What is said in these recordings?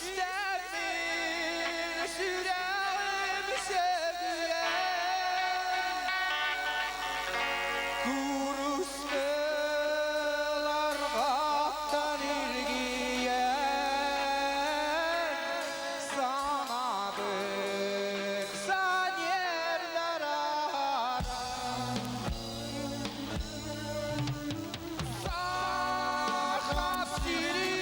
Истэммин сүрэҕим сөбүлээн Курус арҕахтан илгийэн Санаабыт саниэрдэр Сахам сирин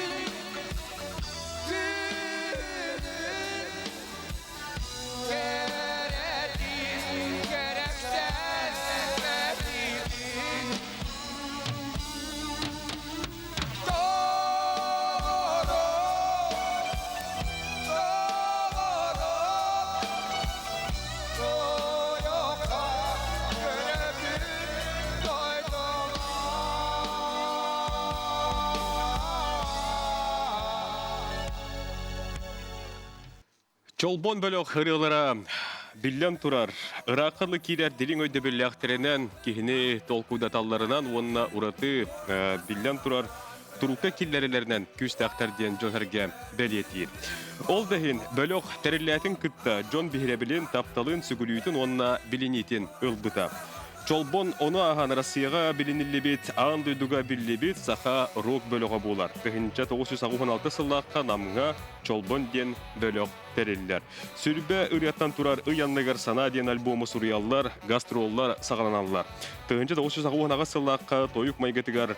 Чолбон бөлөх ырыалара биллэн турар, ыраахханы киирэр дириҥ өйдөбүллээхтэринэн, киһини толкуйдаталларынан уонна ураты биллэн турар турукка киллэрэллэринэн күүстээхтэр диэн дьон-сэргэ бэлиэтиир. Ол да иһин бөлөх тэриллээтин кытта дьон биһирэбилин, тапталын, сүгүрүйүүтүн уонна билиниитин ылбыта. Чолбон ону ааһан Россияҕа билиниллибит, аан дойдуга биллибит саха рок бөлөҕө буолар. 1986 сыллаахха Намҥа Чолбон диэн бөлөх тэриллэр. Сүрбэ ырыаттан турар Ый анныгар санаа диэн альбому суруйаллар, гастроллар саҕаланаллар. 1988 сыллаахха тойук майгытыгар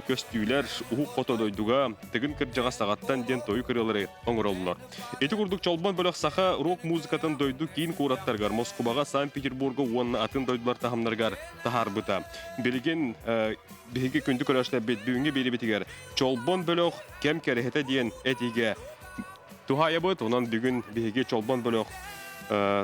көстүүлэр уһук хото дойдуга Тыгын кырдьаҕас саҕаттан диэн тойук ырыалары оҥороллор. Ити курдук Чолбон бөлөх саха рок-музыкатын дойду киин куораттарыгар Москубаҕа, Санкт-Петербурга уонна атын дойдулар таһымнарыгар таһаарбыта. Билигин биһиги күндү көрөөччүлэрбит бүгүҥҥү биэрибитигэр Чолбон бөлөх кэм кэрэһитэ диэн этиигэ туһаайабыт. Онон бүгүн биһиги Чолбон бөлөх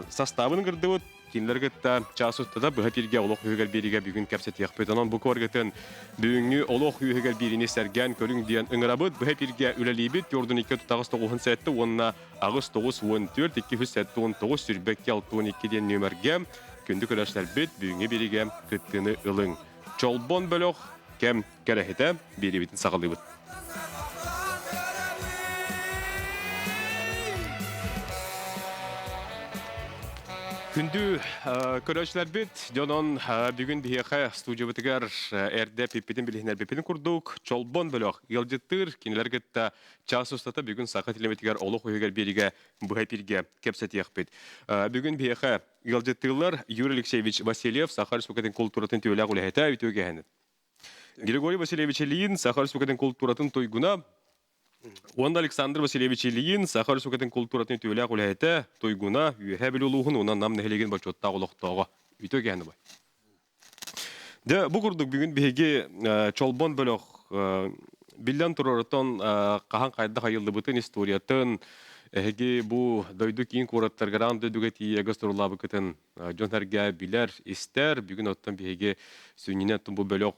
састаабын ыҥырдыбыт. Кинилэр кытта чаас устата быһа пиргэ олох үһүгэр биэриигэ бүгүн кэпсэтиэхпит. Онон бу куоргытын бүгүҥҥү олох үһүгэр биэриини сэргээн көрүҥ диэн ыҥырабыт. Быһа пиргэ үлэлиибит. Төрдүн 2 тутаҕас тоҕуһун сэттэ уонна аҕыс тоҕус уон түөрт икки үс сэттэ уон тоҕус сүүрбэкки алта уон икки диэн нүөмэргэ күндү көрөөччүлэрбит бүгүҥҥү биэриигэ кыттыыны ылыҥ. Чолбон бөлөх кэм кэрэһитэ биэриибитин саҕалыыбыт. Күндү көрөөччүлэрбит, дьонон бүгүн биһиэхэ студиябытыгар эрдэ пиппитин билиһиннэрбиппитин курдук Чолбон бөлөх ыалдьыттыыр кинилэр кытта чаас устата бүгүн саха телевизитигэр олох үһүгэр биэриигэ быһа эпииргэ кэпсэтиэхпит. Бүгүн биһиэхэ ыалдьыттыыллар Юрий Алексеевич Васильев, Саха Республикатын култууратын түөлээх үлэһитэ, үтүө кэһэнит. Григорий Васильевич Ильин, Саха Республикатын култууратын туйгуна, уонна Александр Васильевич Ильин, Саха Республикатын култууратын үтүөлээх үлэһитэ, туйгуна, Үөһээ Бүлүү улууһун уонна Нам нэһилиэгин бочуоттаах олохтооҕо. Үтүө кэһэн убай. Дьэ, бу курдук бүгүн биһиги Чолбон бөлөх биллэн турарыттан хаһан хайдах айыллыбытын историятын, эһиги бу дойду киин куораттарыгар аан дойдуга тиийэ гастроллаабыккытын дьон-сэргэ билэр, истэр. Бүгүн оттон биһиги сүнньүнэн бу бөлөх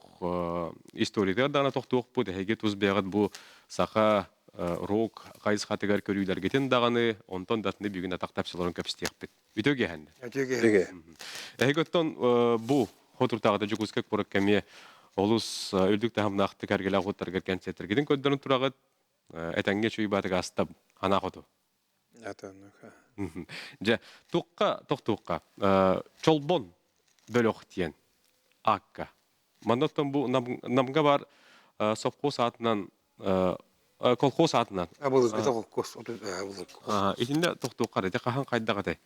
историятыгар даҕаны тохтуохпут. Эһиги тус бэйэҕит бу саха рок хайысхатыгар көрүүлэргитин даҕаны, онтон да атыны бүгүн атах тапсыларын көпстиэхпит. Үтүө киэһэннэ. Үтүө киэһэ. Эһиги оттон бу хотуртааҕыта Дьокуускай куоракка эмиэ олус үрдүк таһымнаахтык эргэлээх уоттаргар кэнсиэртэргитин көрдөрөн тураҕыт. Этэҥҥэ үчүгэй баатык ааста анаа хоту. Дьэ, туохха тохтуохха Чолбон бөлөх диэн аакка. Манна бу Намга бар совхоз аатынан колхоз аатынан. Былыргыта колхоз. Итиннэ тохтуохха эрэ хаһан хайдах этэй?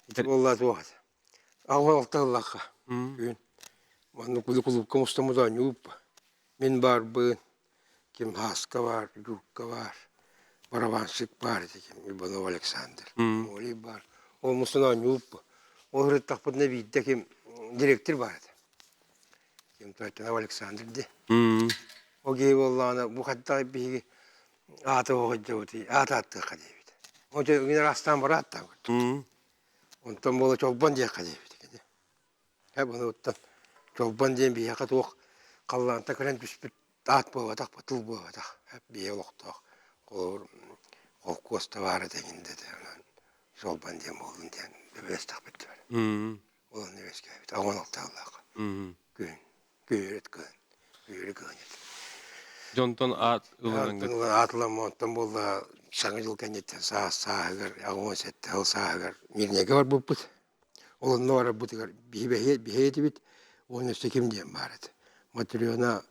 Ити буолла туох этэ. Аҕа алта ыллахха. Күн. Манна кулуупка мустаммыт оонньууп. Мин баарбын, ким Һааска баар, Дьуукка баар, барабанщик баар ити ким Иванов Александр, Молий баар. Ол мустан оонньууппут. Ол ырыттахпытына биирдэ ким директор баар этэ. Ким Тойтонов Александр дии. Ол киһи буоллаҕына бу хайдах биһиги ааты оҕойдобутуй, аат ааттыахха диэбит. Ол дьэ үҥүн араастаан барааттаан көрдүк. Онтон буола Чолбон диэххэ диэбит кини. Ээ буолуттан Чолбон диэн биһиэхэ туох халлаантан кэлэн түспүт аат буолбатах, тыл буолбатах. Биһиги олохтоох холобур холкуос табаара тэҥин да этэ онон Чолбон диэн буоллун диэн үбүлэстэхпит дии Ол онно үөскээбит аҕыс алтаалаах күһүн күһүөрүт кыһын күһүөрү кыһын этэ. Дьонтон аат ылынан Аат ылан онтон буолла. Саҥа дьыл кэнниттэн саас сааһыгар, 87 сыл сааһыгар Мирнэйгэ барбыппыт. Ол онно барарбытыгар биһи биһи этибит уонна өссө ким диэн баар этэ. Матрена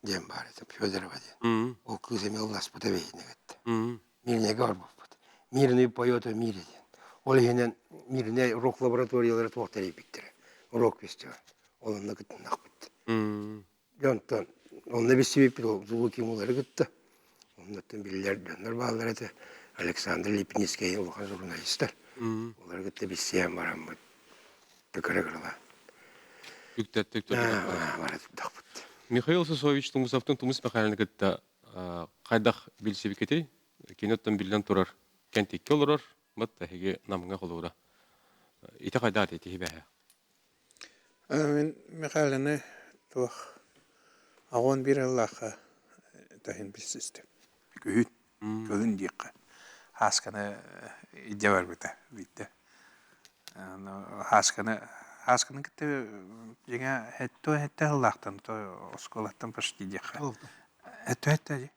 диэн баар этэ, Федорова диэн. Ол кыыс эмиэ ылласпыта биһигини кытта. Мирнэйгэ барбыппыт. Мирный поет о мире диэн. Ол иһинэн Мирнэй рок лабораториялара туох тэрийбиттэрэ. Рок фестиваль. Ол онно кытыннахпыт. Дьэ онтон онно билсибиппит ол Зулукимулары кытта. Оннуттан биллэр дьоннор бааллар этэ. Александр Липницкэй улахан журналистар. Олары кытта билсиһэн бараммыт кыра-кыралаан. Үктэтtik Бара турдахпыт. Михаил Сосович Тумусовтун Тумус Михайловны кытта хайдах билсибиккитий? Кини оттон биллэн турар кэнтиккэ олорор, бат эһиги Намҥа холуура. Ити хайдах ити бэһэ? Мин Михайланы туох 81 ыллаахха таһын билсистим. Күһүн, кыһын диэххэ. Һаасканы илдьэ барбыта биирдэ. Һаасканы Һаасканы кытта дьиҥэ сэттэ сэттэ сыллаахтан то оскуолаттан почти диэххэ. Сэттэ сэттэ дии.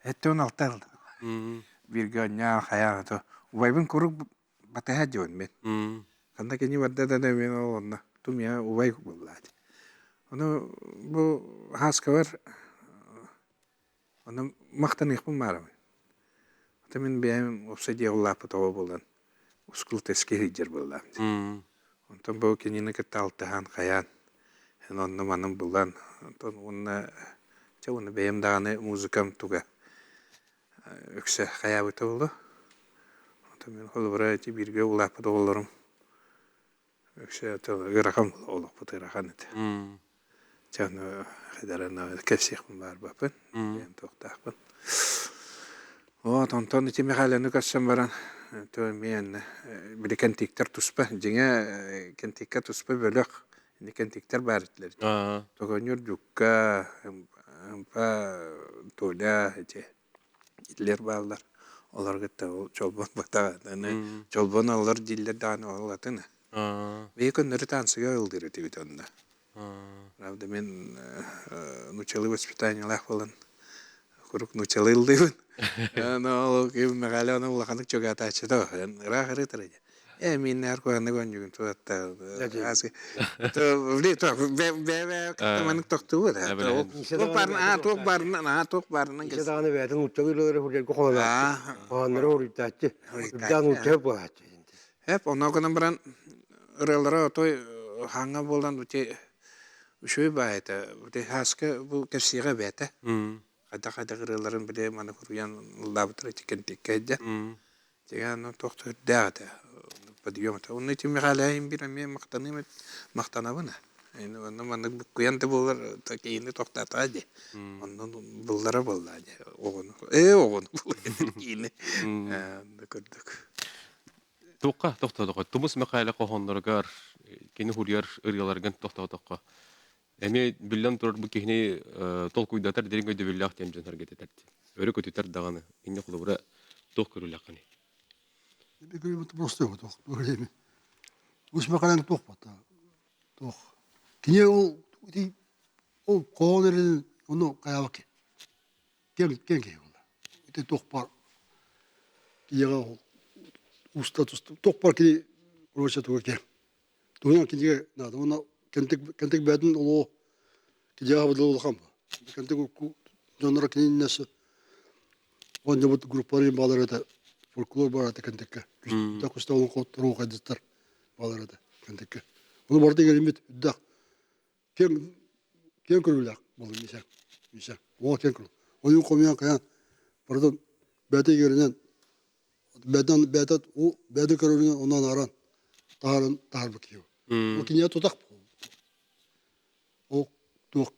76 ылла. Бииргэ оонньоон хайаан то убайбын куруук батыһа дьон мин. Ханна кини барда да мен ол онно тумья убай буоллаат. Ону бу Һааскабар ону махтаныахпын баарабын. Ата мин бэйэм уопсай дьиэҕэ улааппыт оҕо буолан ускул тэскэ сылдьар буоллаам дии. Онтон бу кинини кытта алтыһан хайаан эн онно манан булан онтон уонна чэ уонна бэйэм даҕаны музыкам туга үксэ хайаабыта буолуо. Онтон мин холобура ити бииргэ улааппыт оҕолорум үксэ ыарахан олохпут ыарахан этэ. Чэ ону хайдарана кэпсиэхпин баарбаппын, бэйэм туохтаахпын. Вот онтон ити Михайланы көрсөн баран то эмиэ били кэнтиктэр туспа дьиҥэ кэнтиккэ туспа бөлөх ини кэнтиктэр баар этилэр. Тогонньур Дьукка, Ымпа Толя ити итилэр бааллар. Олор кытта ол чолбон батаҕа чолбон аллар дииллэр даҕаны ол атын. Биһи көннөрү таансыга ылдыр этибит онно. Правда, мин нууччалыы воспитаниелаах буолан куруук нууччалыы ыллыыбын. Но Мэхээлэ ону улаханнык чугаатааччыта ыраах ырыытар ини. Э мииннээр куһаннык оонньугун туотта маннык тохтубут туох баарынан туох баарынан туох баарынан Ise даҕаны бэйэтин нууччалыы ырыалары суруйарга холонооччу. Хоһооннору уруйдааччы. Үрдээн нуучча буолааччы. Эп онно гынан баран ырыалара отой хаҥа буолан ити үчүгэй баай этэ. Ити Һааска бу кэпсиэҕэ эбээтэ. Хайдах-хайдах ырыаларын били маны суруйан ыллаабыттара ити кэнтиккэ дьэ. Дьиҥэ ону туох да үрдээх этэ. Подъем этэ. Онно ити Михайлаһын биир эмиэ махтаныым махтанабын ээ. Онно маннык буккуйан да буолар киһини тохтоотоҕо дии. Онно буллара буоллаа дии оҕону. Ээ оҕону киһини. Курдук. Туохха тохтоотоххо Тумус Михайло хоһоонноругар кини суруйар ырыаларыгар тохтоотоххо эмиэ биллэн турар бу киһини толкуйдатар дириҥ өйдөбүллээх диэн дьон сэргэтэтэр өрө көтүтэр даҕаны инньэ холобура туох көрүүлээххиний Просто туох Тумус Михайло туох туох кини ол ол хоһоон эрин ону хайаабакки киэҥ киэҥ киһи буолла. Ити туох баар киһиэхэ ол уста туста туох баар кини короче туга киэҥ. Туһунан кинигэ наада уонна кэнтик кэнтик бэйэтин олоҕо кинигэҕэ быдыл улахан кэнтик дьонноро кинини оонньобут группаларын баалар этэ фольклор баар этэ кэнтиккэ күүстээх олоҥхо хайдыттар баалар этэ кэнтиккэ ону барыта иҥэриммит үрдээх киэҥ киэҥ көрүүлээх буоллун Миша Миша уол киэҥ көрүү ойуун хомуйан хайаан барытын бэйэтэ иҥэринэн бэйэтин бэйэтэ бэйэтин көрөрүнэн онон аран таһааран таһаарбыт киһи ол кинигэ тутах ол туох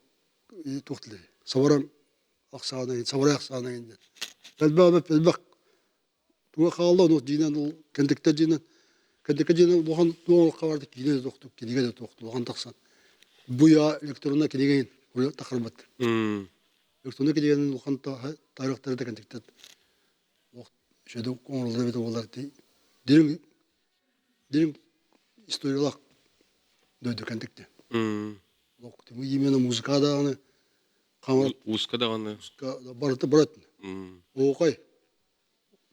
туох диир сабаран ахсаана сабарай ахсаана диэн элбэх элбэх туга хаалла ону дьиинэн ол кэнтиктэр дьиинэн кэнтиккэ дьиинэн улахан туох хабарды киинэ да тохтук кинигэ да тохтук улахан тахсан буя электронная кинигэ тахарбат электронная кинигэнин улахан тарыхтары да кэнтиктэр шөдө оҥороллор эбитэ буоллар дириҥ дириҥ историялаах дойду кэнтикте именно музыка даҕаны ууска даҕаны барыта барат оокай.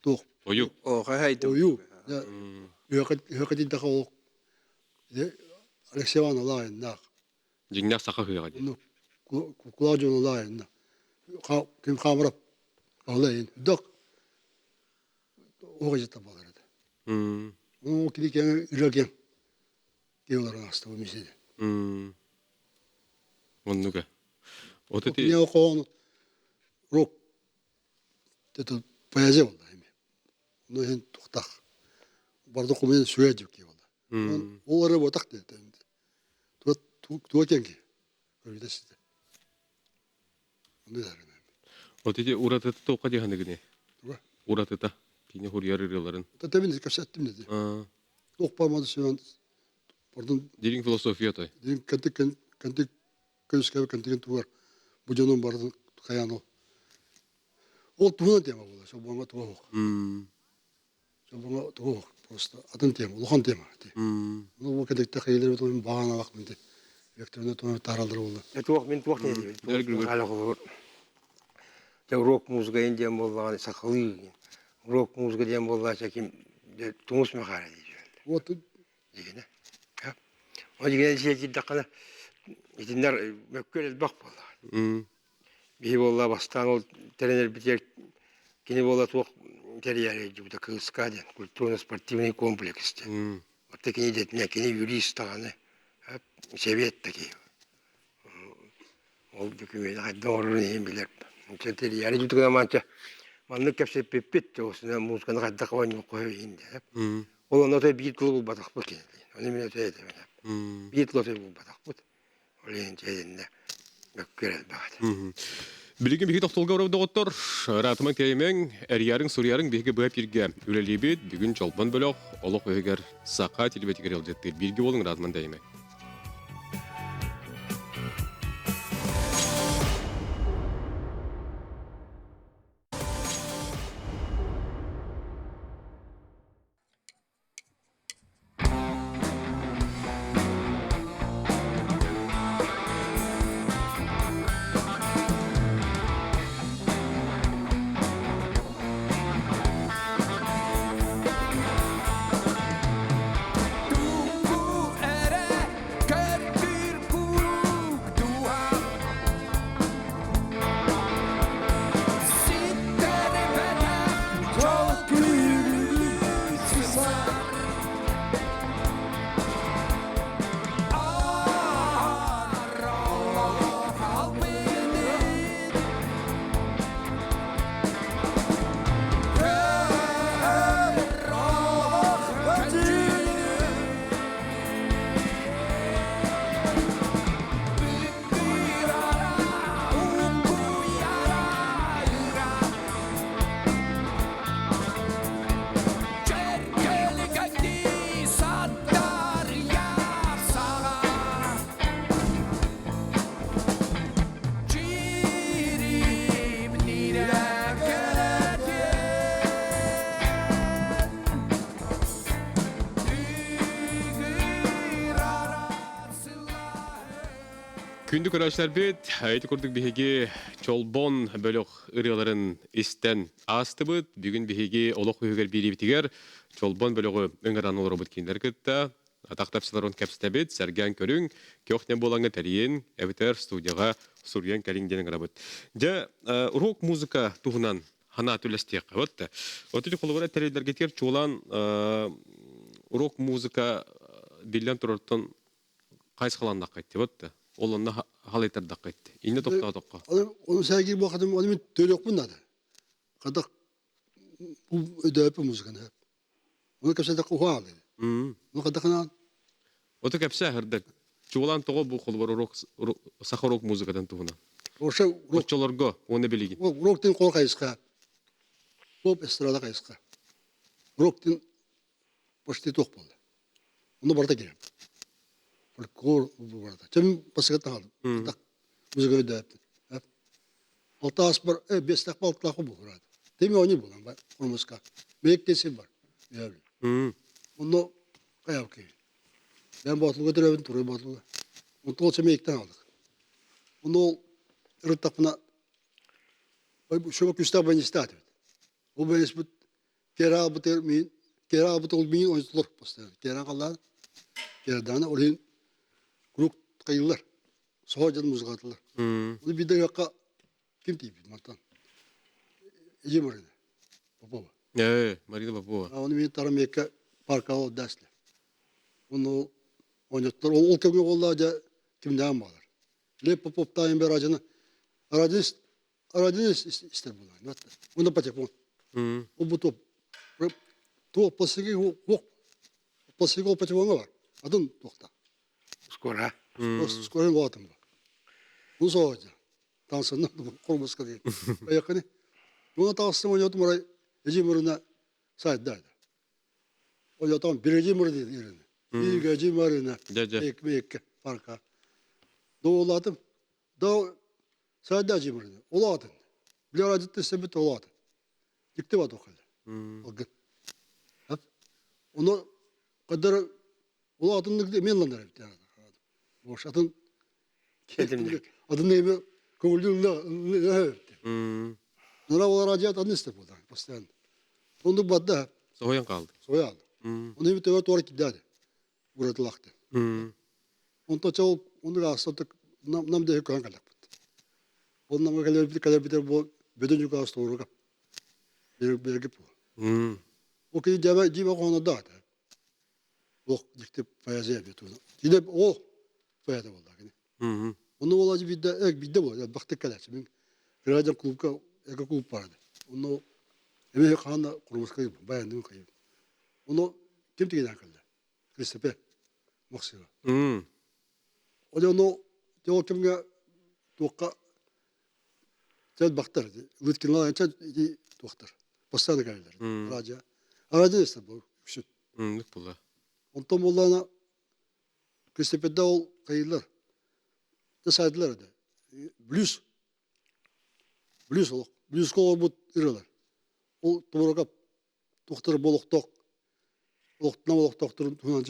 Туох Ойу. Ойу. Үөкэ дидэхэ ол Алексей Ивановна Лаайыннаах. Дьиҥнээх саха ыһыаҕа диэн. Ну, кулаа дьоно Лаайынна. Ким хаамырап Алайын. Док оҕо буолар этэ. Ол кини кэҥ үлэ кэм киһи аста бу миседе. Оннуга. Вот эти Кини хоон рок это поэзия болла эми. Ону иһин тухтах. Барды кумын сүрэ дип ки болла. Ол ары ботак диye. Туа кенги. Көрүдэ сите. Ону дарын. Вот эти уратыта тоққа диханыгыны. Туга? Уратыта. Кини хуруйар ырыаларын. Татабин кәпсәттим dedi. Туох бармады сүйөн Пардон. Дирин философия той. Дирин кантик кантик көскә кантиген тугар. Бу жоном барды каян ол. Ол туһунан тема була. Собоңа туох. Собоңа туох. Просто атын тема, улахан тема. Ну, бу кедекте хейлер бутун багана бак минде. Векторына туһунан таралдыр болду. Туох мин туох не дейбин. Рок музыка диэн буоллаҕына сахалыы рок музыка диэн буоллаача ким тумус махара диир. Вот Дигинэ. Ол дигинэ дьиэ киирдэххинэ итиннэр мөккүөр элбэх буоллаҕа. Биһи буолла бастаан ол тэринэрбитигэр кини буола туох тэрийээри дьубута КСК диэн культурно-спортивный комплекс диэн. Отто кини идэтинэ кини юрист даҕаны сэбиэт да киһи. Ол документ хайдах оҥорорун иһин билэр. Тэрийээри дьутугунан манча маннык кэпсэппиппит, музыканы хайдах оонньуохха иһин диэн. Ол онно биир тылы булбатахпыт кини. Ону мин өтө этим. Биир тылы булбатахпыт. Ол иһин дьэ мөккүөр элбэх этэ. Билигин биһиги тохтолго барар доҕоттор, ыраатымаҥ тэйимэҥ, эрийэриҥ, суруйарыҥ биһиги быһа пиргэ үлэлиибит. Бүгүн Чолбон бөлөх олох өһүгэр саха телебэтигэр ыалдьыттыыр. Бииргэ буолуҥ, ыраатымаҥ тэйимэҥ. Тугу эрэ көрдүүр куруук дууһа Ситтэрбэтэх дьол күлүгүн сысар Аар олох албынын Көр олох көнчүлүн Күндү көрөөччүлэрбит, ити курдук биһиги Чолбон бөлөх ырыаларын истэн аастыбыт. Бүгүн биһиги олох үһүгэр биэриибитигэр Чолбон бөлөҕү ыҥыран олоробут кинилэр кытта атах тапсыларын кэпсэтэбит, сэргээн көрүҥ, көх буолаҥҥа тэрийин, эбэтэр студияҕа суруйан кэлиҥ диэн ыҥырабыт. Дьэ, рок-музыка туһунан ханаа түлэстиэххэ. Вот Вот ити холобура тэриллэргитигэр чуолаан рок-музыка биллэн турартан хайысхаланнахха итти вот ол онно халайтардахха итти. Инне тохтоотоххо. Оны сәги бу хадым оны мен төлөкпүн надо. Кадак бу өдөпү музыканы. Оны кепсе кухаалы. Оны кадакына Ото кепсе хырда. Чуолаан тоҕо бу холобура рок саха рок музыкатын туһунан. Оша рок Оччолорго оны билигин. роктин кол кайыска. Поп эстрада кайыска. Роктин почти туох болду. Оны барда кирем. Фольклор барда. Чем басыга тагал. Так музыка өдөп. Алта ас бар, бестак балтылах бу хурат. Теми они булан бар, музыка. Мектеси бар. Онно каяп ки. Мен батылга төрөбүн турой батылга. Онто ол мектен алдык. Оно ырыттакпына шөбө күстә баянистат. Ол баянис бут Кэраабытыгар миин кэраабыт ол миин ойутулар постоянно. Кэра халлаан кэрадаана ол иһин куруук хайыылар. Соһо дьон музыкатылар. Оны биирдэ ыһыахха ким тиийбит мантан? Эдьиий Марина Попова. Марина Попова. Оны мин Тарамекка паркаҕа отдасле. Оны оонньоттор. Ол кэмҥэ буолла дьэ кимнээн баалар. Лев Попов таайым бер радионы радист радионы истэр буолар. Оны патефон. Ол бу топ туох пластиги туох пластиги ол патефоҥа бар. Атын туохта. Скоро. Скоро улаатым. Ну соҕодьа. Таҥсынна хормуска диэн. Айакканы. Уна таҕыстым ойотум арай эдьиий мурuna сайда. Ойотом bir эдьиий муру диэн ирини. Биир эдьиий мурuna экмекке парка. Доолатым. Да сайда эдьиий мурuna. Улаатын. Билер адытты себит улаатын. Дикти бар тохалла. Алгын. Оны кадar улаатыннык мен ландар эбит. Бош атын Adın neymi көҥүллүү Нара ол радиат аны истеп болды постоянно. Онду бадда. Соһуйан қалды. Соһуйан. Оны бит төбө туора киддәде. Уратылақты. Онто чол оны астатык нам нам дэ көһөн калакпыт. Ол намга кэлэр бит кэлэр битер бу бөдөн югаас туоруга. Бер бергип. О ки дьаба дьиба коно да. Ох дьикти поэзия эбит. Дилеп о поэта буолла кини. Онно буолааччы биирдэ э биирдэ буолла бахтык кэлээччи. Мин Граждан клубка эко клуб баар этэ. Онно эмиэ хаһан да курумаска баяндыын хайым. Ону ким тигинээн кэллэ? Кристопе Махсыга. Ол ону ол кэмҥэ туохха чэ бахтар Лыткиналар чэ ити туохтар постоянно кэлэллэр. Радио. Радио истэр бу үксүн. Оннук була. Онтон буоллаҕына Кристопедда ол хайыылар сайдылар этэ. Блюз. Блюз олох. Блюзка олорбут ырыалар. Ол Тумуракап туохтара болохтоох олохтунан олохтоохторун туһунан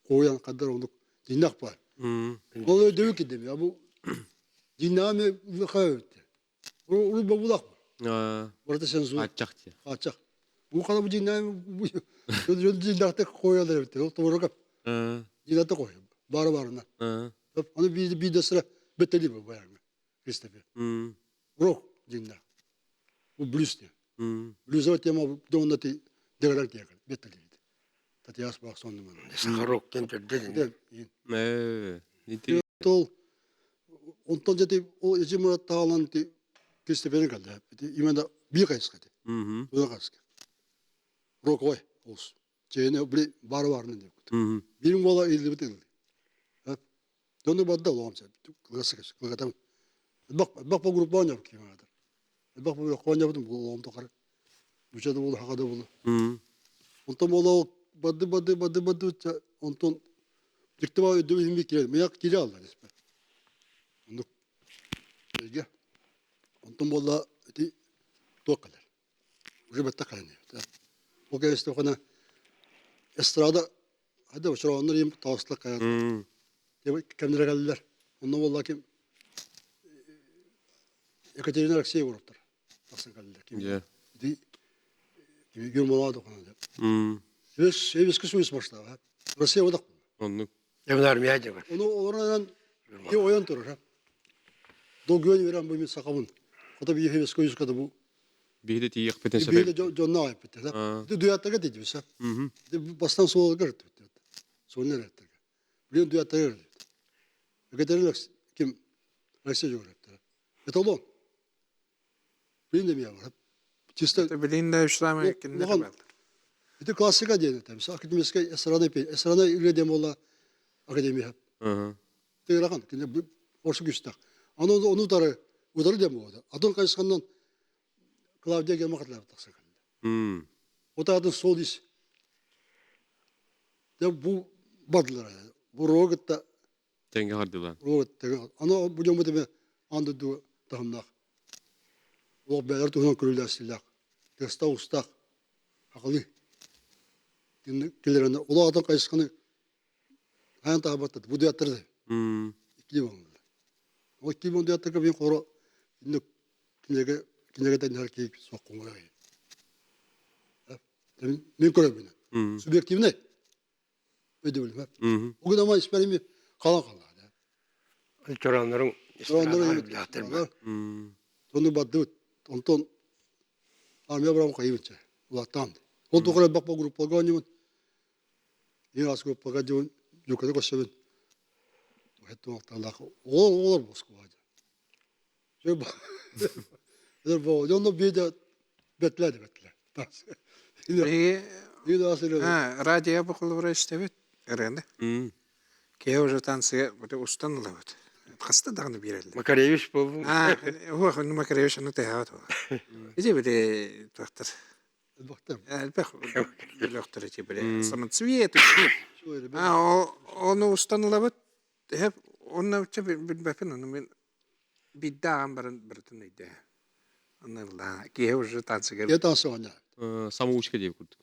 хоһуйан хаддар оннук дьиннэх баар. Ол өйдөбүл киддеми. Бу дьиннэҕэ хайа Урут бобулах. Барыта сензур. Хааччах дии. Хааччах. Бу хана бу дьиннээн бу дьиннэхтик хоһуйалар эбит. Ол Тумуракап. Дьиннэхтик хоһуйа. Бары барына. Аны биир биир сыра беттели бу баягы. Кристопер. Рок дьиннэх. Бу блюз диye. Блюзовая тема доннати деграк диye беттели. Татьяс бак соннуман. Сахарок диэн төрдө Ээ, Тол онтон дьэ ол эдьиий Мурат таалан ти Кристопери кэллэ. Именно биир хайысха ити. Уна хайысха. Роковой олус. Чэйне били бары барынан диэбит. Биирин буола ииллибит ыллы. Дьону барда улахан кылгас кылгатам. Элбэх элбэх по группа оонньообут киһи аатар. Элбэх по оонньообутум улахан тухары. Нуча да буолла, хака да буолла. Онтон буола барды барды барды барды онтон дьиктибаа өйдөбүл иһин киирэ мыйак киирэ алла диспэ. Оннук эйгэ. Онтон буолла ити туох кэлэр. Уже баттах кэлэн Ол кэлэстэххинэ эстрада хайда очорооннор им таҕыстылар хайаатылар. Кэмнэрэ кэллилэр. Онно буолла ким Екатерина Алексеева уруптар тахсан кэллилэр. Ким ити Гермалаада хонон Эбис Союз баштаҕа. Россия одақ. Оннук. Эбин армия дьабар. Ону олорон ки ойон турар. Долгуйан үөрэн бу мин сахабын. Хото бии Советский Союзка да бу Биһиги тиийиэхпитин сөп. Биһиги дьонно айппыт. Ити дуяттарга тиийдибит. Ити бастан суолга кыртыбыт. Суолна эреттер. Билин дуяттарга кыртыбыт. Екатерина ким Россия жогорапты. Эталон. Билин де бар. Чисто Билин да үш самый киндер Ити классика диэн этэ. Академическай эстрада эстрада үлэ диэн буолла академия. Тыырахан кини орсу күстэх. Аны ону утары утары диэн буолла. Атын хайысханнан Клавдия Гермахатлаев тахсан кэллэ. Отаатын суол ис. Дьэ бу бардылар. Бу рогытта Тэҥҥэ хардылар. Рогыт тэҥэ. Аны бу дьоммут эмэ аан дойду таһымнаах. Олох бэйэлэр туһунан көрүүлээсилээх. Тыастаах устаах. Акылы. Килерene улаатан хайысханы хайан таабаттат. Бу дуяттар икки болнулар. Ол икки бон дуяттарга бин хоро инник кинеге кинегетен һэр киһи суох хоҥорой. Мен көрөбүнэн. Субъективный өйдөбүлүм. Угун ама исперими кала кала. Чороннорун Чороннорун Тону баддыбыт. Онтон армия барам кайыбытча. Улаттан. Ол тухары бак группага ойнубут. Ең аз группага дион жукада көсөбүн. Хетту алталах. Ол олар Москвада. Онно биде бетлер бетлер. Радио букулура истебит ырыаны. Киһи уже танцыга устан ылабыт. Хаста даҕаны биэрэллэр. Макаревич буолбун. Уох, Макаревич аны тэһэҕэ туох. Ити били туохтар. Элбэх бөлөхтөр ити били самоцвет. А ону устан ылабыт. Тэһэп онно билбэппин ону мин биирдэ ааҕан баран барытын өйдөө. Онно ыллаа. Киһи уже танцыгар. Я танцы оонньоо. Самоучка диэбит курдук.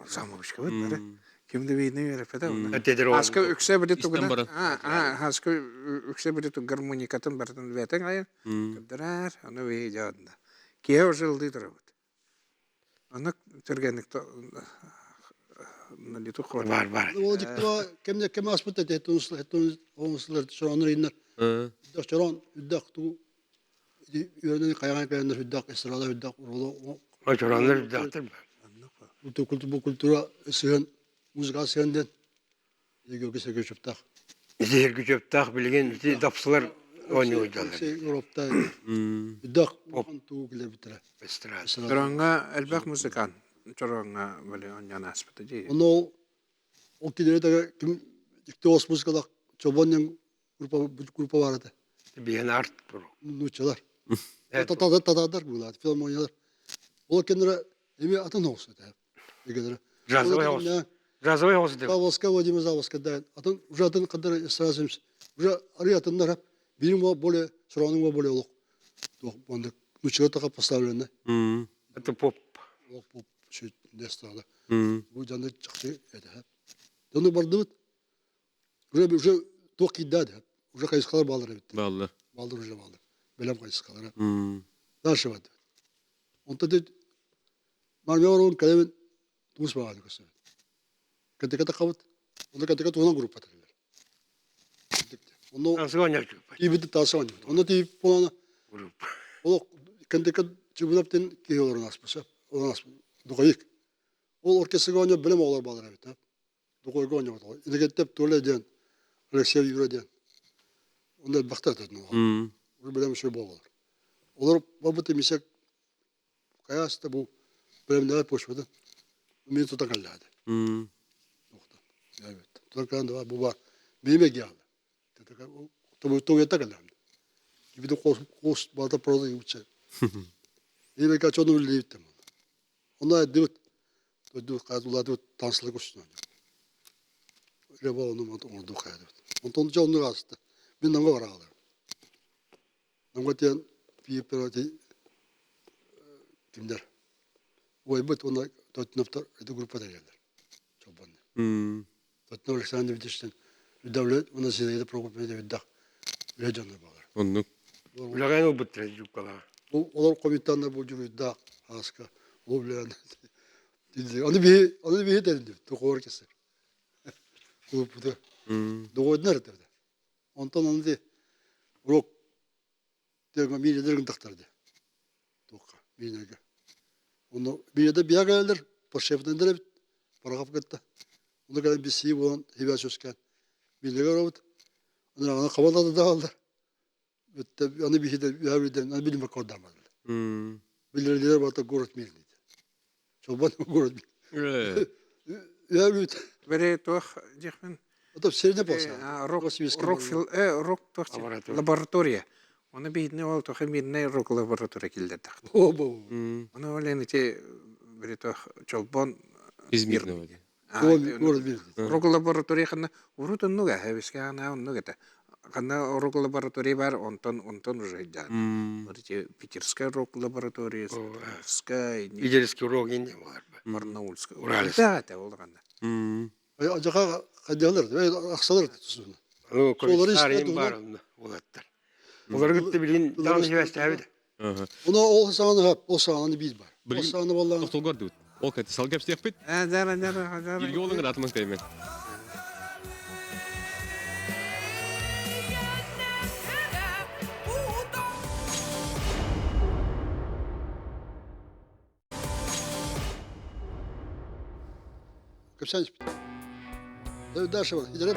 Самоучка бит бары. Ким да биирни үөрэппэтэ онно. Хаска үксэ били тугунан хаска үксэ били гармоникатын барытын бээтең айан көрдөрөр, ону бии дьоонно. Киһи уже ылдыы турабыт. Аны түргэнник Бар бар. Ол диктова кемне кем аспыт эти онусулар чоронор иннер. Чорон үддак ту үөрэнэн хайаан кэлэннэр үддак эстрада үддак уроло. Чороннор үддактыр. Бу культура сыһын музыка сыһын ден Егерге Сергеевичтаах. Сергеевичтаах билигин ити дапсылар оонньуулдалар. Европта үддак туу килербиттэрэ. Эстрада. Чороҥҥо элбэх музыкант чороҥҥо били оонньоон ааспыта дии. Ону ол кинилэри да ким диктоос музыкалаах Чобоннен группа группа бар этэ. Биһэн арт туру. Нууччалар. Татардар буолаат, филармониялар. Ол кэннэрэ эми атын оҕус этэ. Джазовый хос. Джазовый хос деп. Завозка Владимир Завозка да атын уже атын кадыр сразу уже ары атыннар бирин более суранын более олох онда нуччага така поставлено. Это поп. Поп şu дестада. Бу жанды чыкчы это. Оны бардыбыт. Уже уже туох кийдаад уже хайысхалар баалар эбит. Баалар. Баалар уже баалар. Бэлэм хайысхалара. Дальше барды. Онто дед Мармеорон кэлэбин туус баҕаны көрсөбүт. Кэтикэ тахабыт. Онно кэтикэ туһунан группа тэриллэр. Онно тиийбит таас оонньуубут. Онно тиийип буолана олох кэнтикэ чубунаптын киһи олорон ааспыт. Олорон ааспыт. Духовик. Ол оркестрга оонньуу бэлэм оҕолор баалар эбит. Духовика оонньообут. Инэгеттеп Толя диэн, Алексей Юра диэн. Онно элбэхтэр этэ. Уже бэлэм үчүгэй буолалар. Олор барбыт эмисек Хайаас да бу бэлэмнээбит почвата мин тутан кэллээди. Тутан кэлэн да бу бар биимэ гиала. Тугуйта кэллэм. Кибиди кос бата проза юуча. Биимэ качону үллииттем. Онно эддибит. Дойду каадулаадыбыт танцылык устунан. Үлэ ону оҥорду хаядыбыт. Онтон дьэ оннук ааста. Мин Намга барааларым. Намга диэн пииппэр кимдер уойбут уонна Тоттиновтар ити группа тэрийэллэр. Чолбонну. Тоттинов Александр Дмитриевичтен Давлет уонна Зинаида Прокопьевна Давиддах үлэ дьонно буолар. Оннук. Үлэҕэ ылбыттара дьуккалаа. Бу олор комитеттанна бу дьуруйдаах ааска ол билэн Аны биһи аны биһи тэриннибит дохуор кесер. Клубпута. Доҕойдунар этэ. Онтон аны ди урок миинедер гынтахтар ди. Туохха миинеге. Онно миинеде биһа кэлэллэр, подшефтендер эбит, парахап кытта. Онно кэлэн биссии буолан хибэ сөскэн миинеге оробут. Аны аны хабалады да алдар. Аны биһи де үһәбиден, аны билим кордамадылар. Билерлер бата город мир дейди. Чолбан город мир. Үһәбит. Бери туох диэхпин Это средняя полоса. Рок, рок, рок туох лаборатория. Оны биитне ол туох мирнэй рок лаборатория киллэрдэх. О, бу. Оны ол ити бери туох чолбон Из мирного. Город мир. Рок лаборатория ханна урут оннуга хэбиске ана оннук это. Ханна рок лаборатория бар онтон онтон уже идеально. Вот эти питерская рок лаборатория, Саратовская, Питерский рок инде бар. Барнаульская. Уральск. Да, это ол ханна. Ажака хадялар, ахсалар тусуна. Ну, комиссарин бар онно улаттар. Олар кытта билин даҕаны сибээстээбит. Оны ол саҕаны хап, ол саҕаны биир бар. Ол саҕаны боллаҕына Тохтолгор дыбыт. Ол кэти сал кэпсиэхпит. Э, дара, дара, дара. Илги олың ыратымын каймен. Кэпсээн испит. Дальше бар, идэрэ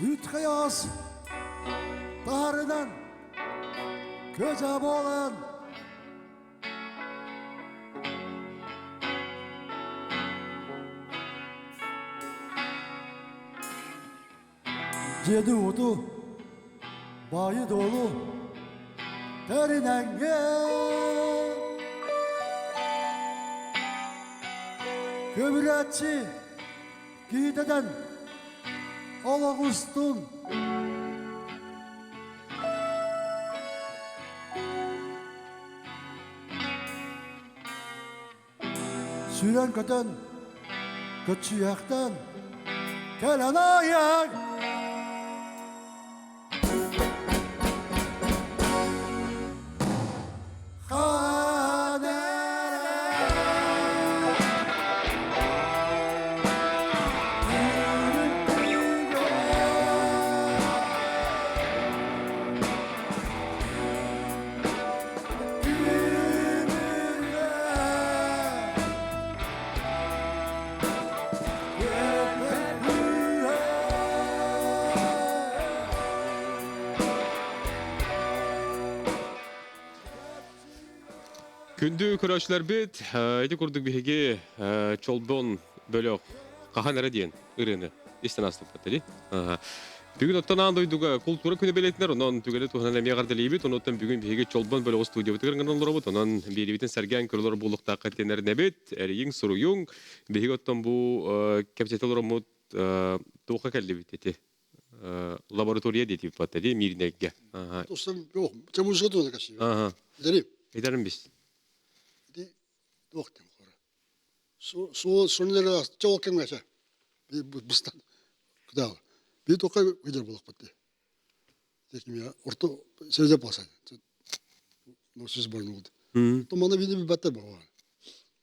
Үт хайаас таһарынан көжа болан Дьиэни-уоту, баайы-дуолу тэринэҥҥэ Көбүрээччи киитэтэн олох устун Сүүрэн-көтөн, көччүйэхтэн кэлэн айан Күндү көрөөччүлэрбит, ити курдук биһиги Чолбон бөлөх хаһан эрэ диэн ырыаны истэн астыппыт дии. Бүгүн оттон аан дойдуга култуура күнэ бэлиэтинэр, онон түгэни туһанан эмиэ эҕэрдэлиибит. Онуттан бүгүн биһиги Чолбон бөлөҕү студиябытыгар ыҥыран олоробут. Онон биэриибитин сэргээн көрөлөр буолуохтаахха тиэнэринэбит. Эрийиҥ, суруйуҥ. Биһиги оттон бу кэпсэтэ олороммут туохха кэллибит ити? Лаборатория диэтибит бата дии Мииринэйгэ. Тустан жоқ, музыка туһана кэсиби. Дэрим. Эдэрим бис. Ити туох диэн хора. Суол соннера чоол кэмҥэ быстан кыдаал. Би тоқай кыдыр булақпыт дии. Текимия орто сөзө болса. Ну сөз бар болды. То мана бини баттар бар.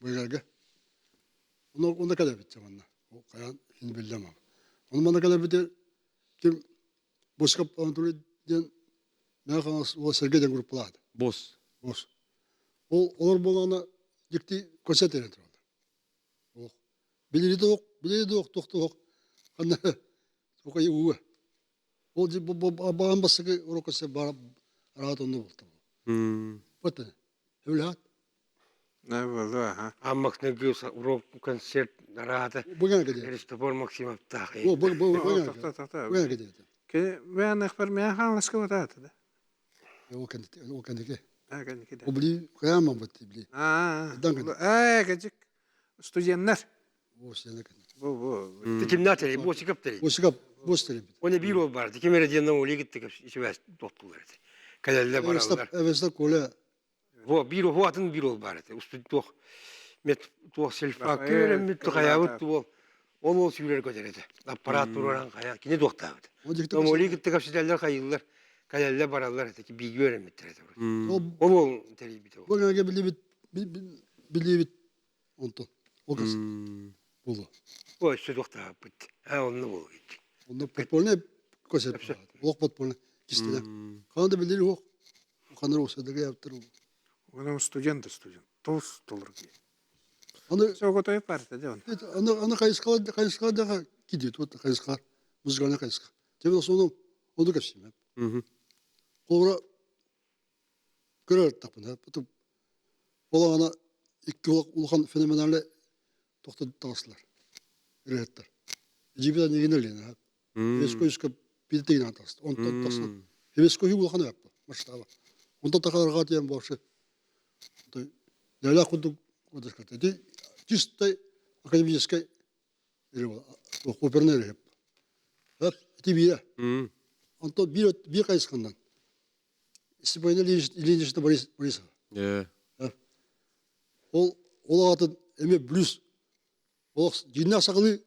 Буйгарга. Оны онда када битте манна. Каян хин биллем. Оны мана када бите ким босқап Анатолий ден мен ол Сергей ден группалады. Бос. Бос. Ол олар болғаны дикти концерт бере тураллар. Ох. Билири да ок, билири да ок, тохто ок. Ханна токай уа. Ол баан басыгы урокасы бар раат онно болду. Вот. Өлөт. Не болду, аха. Аммакны урок концерт нараата. Бүгін кеде. Христофор Максимов тахы. О, бу бу Тоқта, тоқта. Бүгін кеде. Ке мен ахпар мен ханласка бататы да. Ол кенде, ол кендеке. А, кендеке да. О били каяман бат били. А, Дан э, кечик студенттер. О, сене кенде. Бу бу. Тикимнатери, бу сикаптери. О сикап, бос тери. Оны бир ол бар. Тикимере диэн ол егиттик исибэс тоттулар. Калелле бараллар. Эвеста коля. Во бир ол атын бир ол бар. Усту тох мет тох селфа көрем мет хаябыт ол. Ол ол сүүлер көтөрөтө. Аппарат тураран хая кини тохтаабыт. Ол егиттик апсиделлер хайыллар. Калелле бараллар теки би көрем меттер. Ол ол терибит. Бу гәгә билибит билибит онтон. Ол кыз. Болду. Ой, сөз тохтаабыт. А онны бол. Онда подпольный көсөт. Ок подпольный кистелер. Канда билири ок. Каныр осадыга яптыр. Оны студент студент. Толс толыр. Аны Соготой парта де он. Аны аны кайыскала кайыскала да кидет. Вот кайыскала. Музыкальный кайыска. Тебе сону онду кепсим. Колра көрөр тапын. Потом ол ана икки улахан феноменальный тоқтады тағысылар. Үрәттер. Жибидан егенерлен. Хебеско үскө бидеген атасты. Онтон тасты. Хебеско улахан япты. Масштаба. Онтон такаларга диэн вообще Ләлә курдук Ити чистой академическай оперный рэп. Ити биирэ. Онтон биир биир хайысханнан Степан Ильинична Борис Борисова. Ол ол аатын эмиэ блюз. Ол дьиҥнээх сахалыы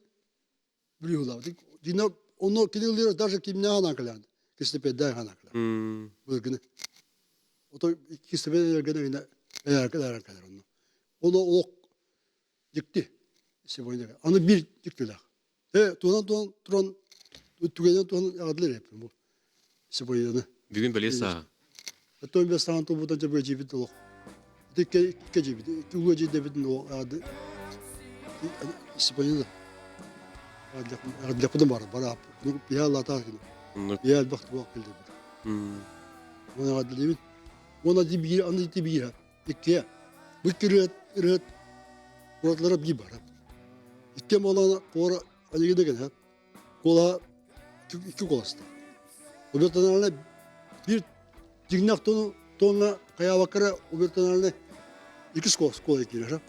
блюз Дьиҥнээх онно кинилэр даже кимнээх анаан кэлээн Кистепеддээх анаан кэлээн. Былыргыны. Ото Кистепед эргэнэ эргэнэ кэлэр онно. Ол олох дьикти сегодня. Аны биир дьиктилээх. Э, туһунан туһан туран түгэнэн туһунан аҕадылар эппин бу. Сегодняны. Бүгүн бэлиэ саа. Оттон бес саҕан тубута дьэ жибит олох. Ити икки жибит. Икки улуу жидебитин олох аады. Сегодня Адлякудым бар, бар бия лата бия элбэх туох келдибит. Оны адлибит. Оны ди бир, аны ди бир. Иккиэ. Бу икки ырыат, ырыат уратылара биир баар. Икки молоно куора аньыгы деген Куола икки куоласта. Убертоналны биир дьиҥнээх тону тонна хайаабаккара убертоналны икки школа киирэр.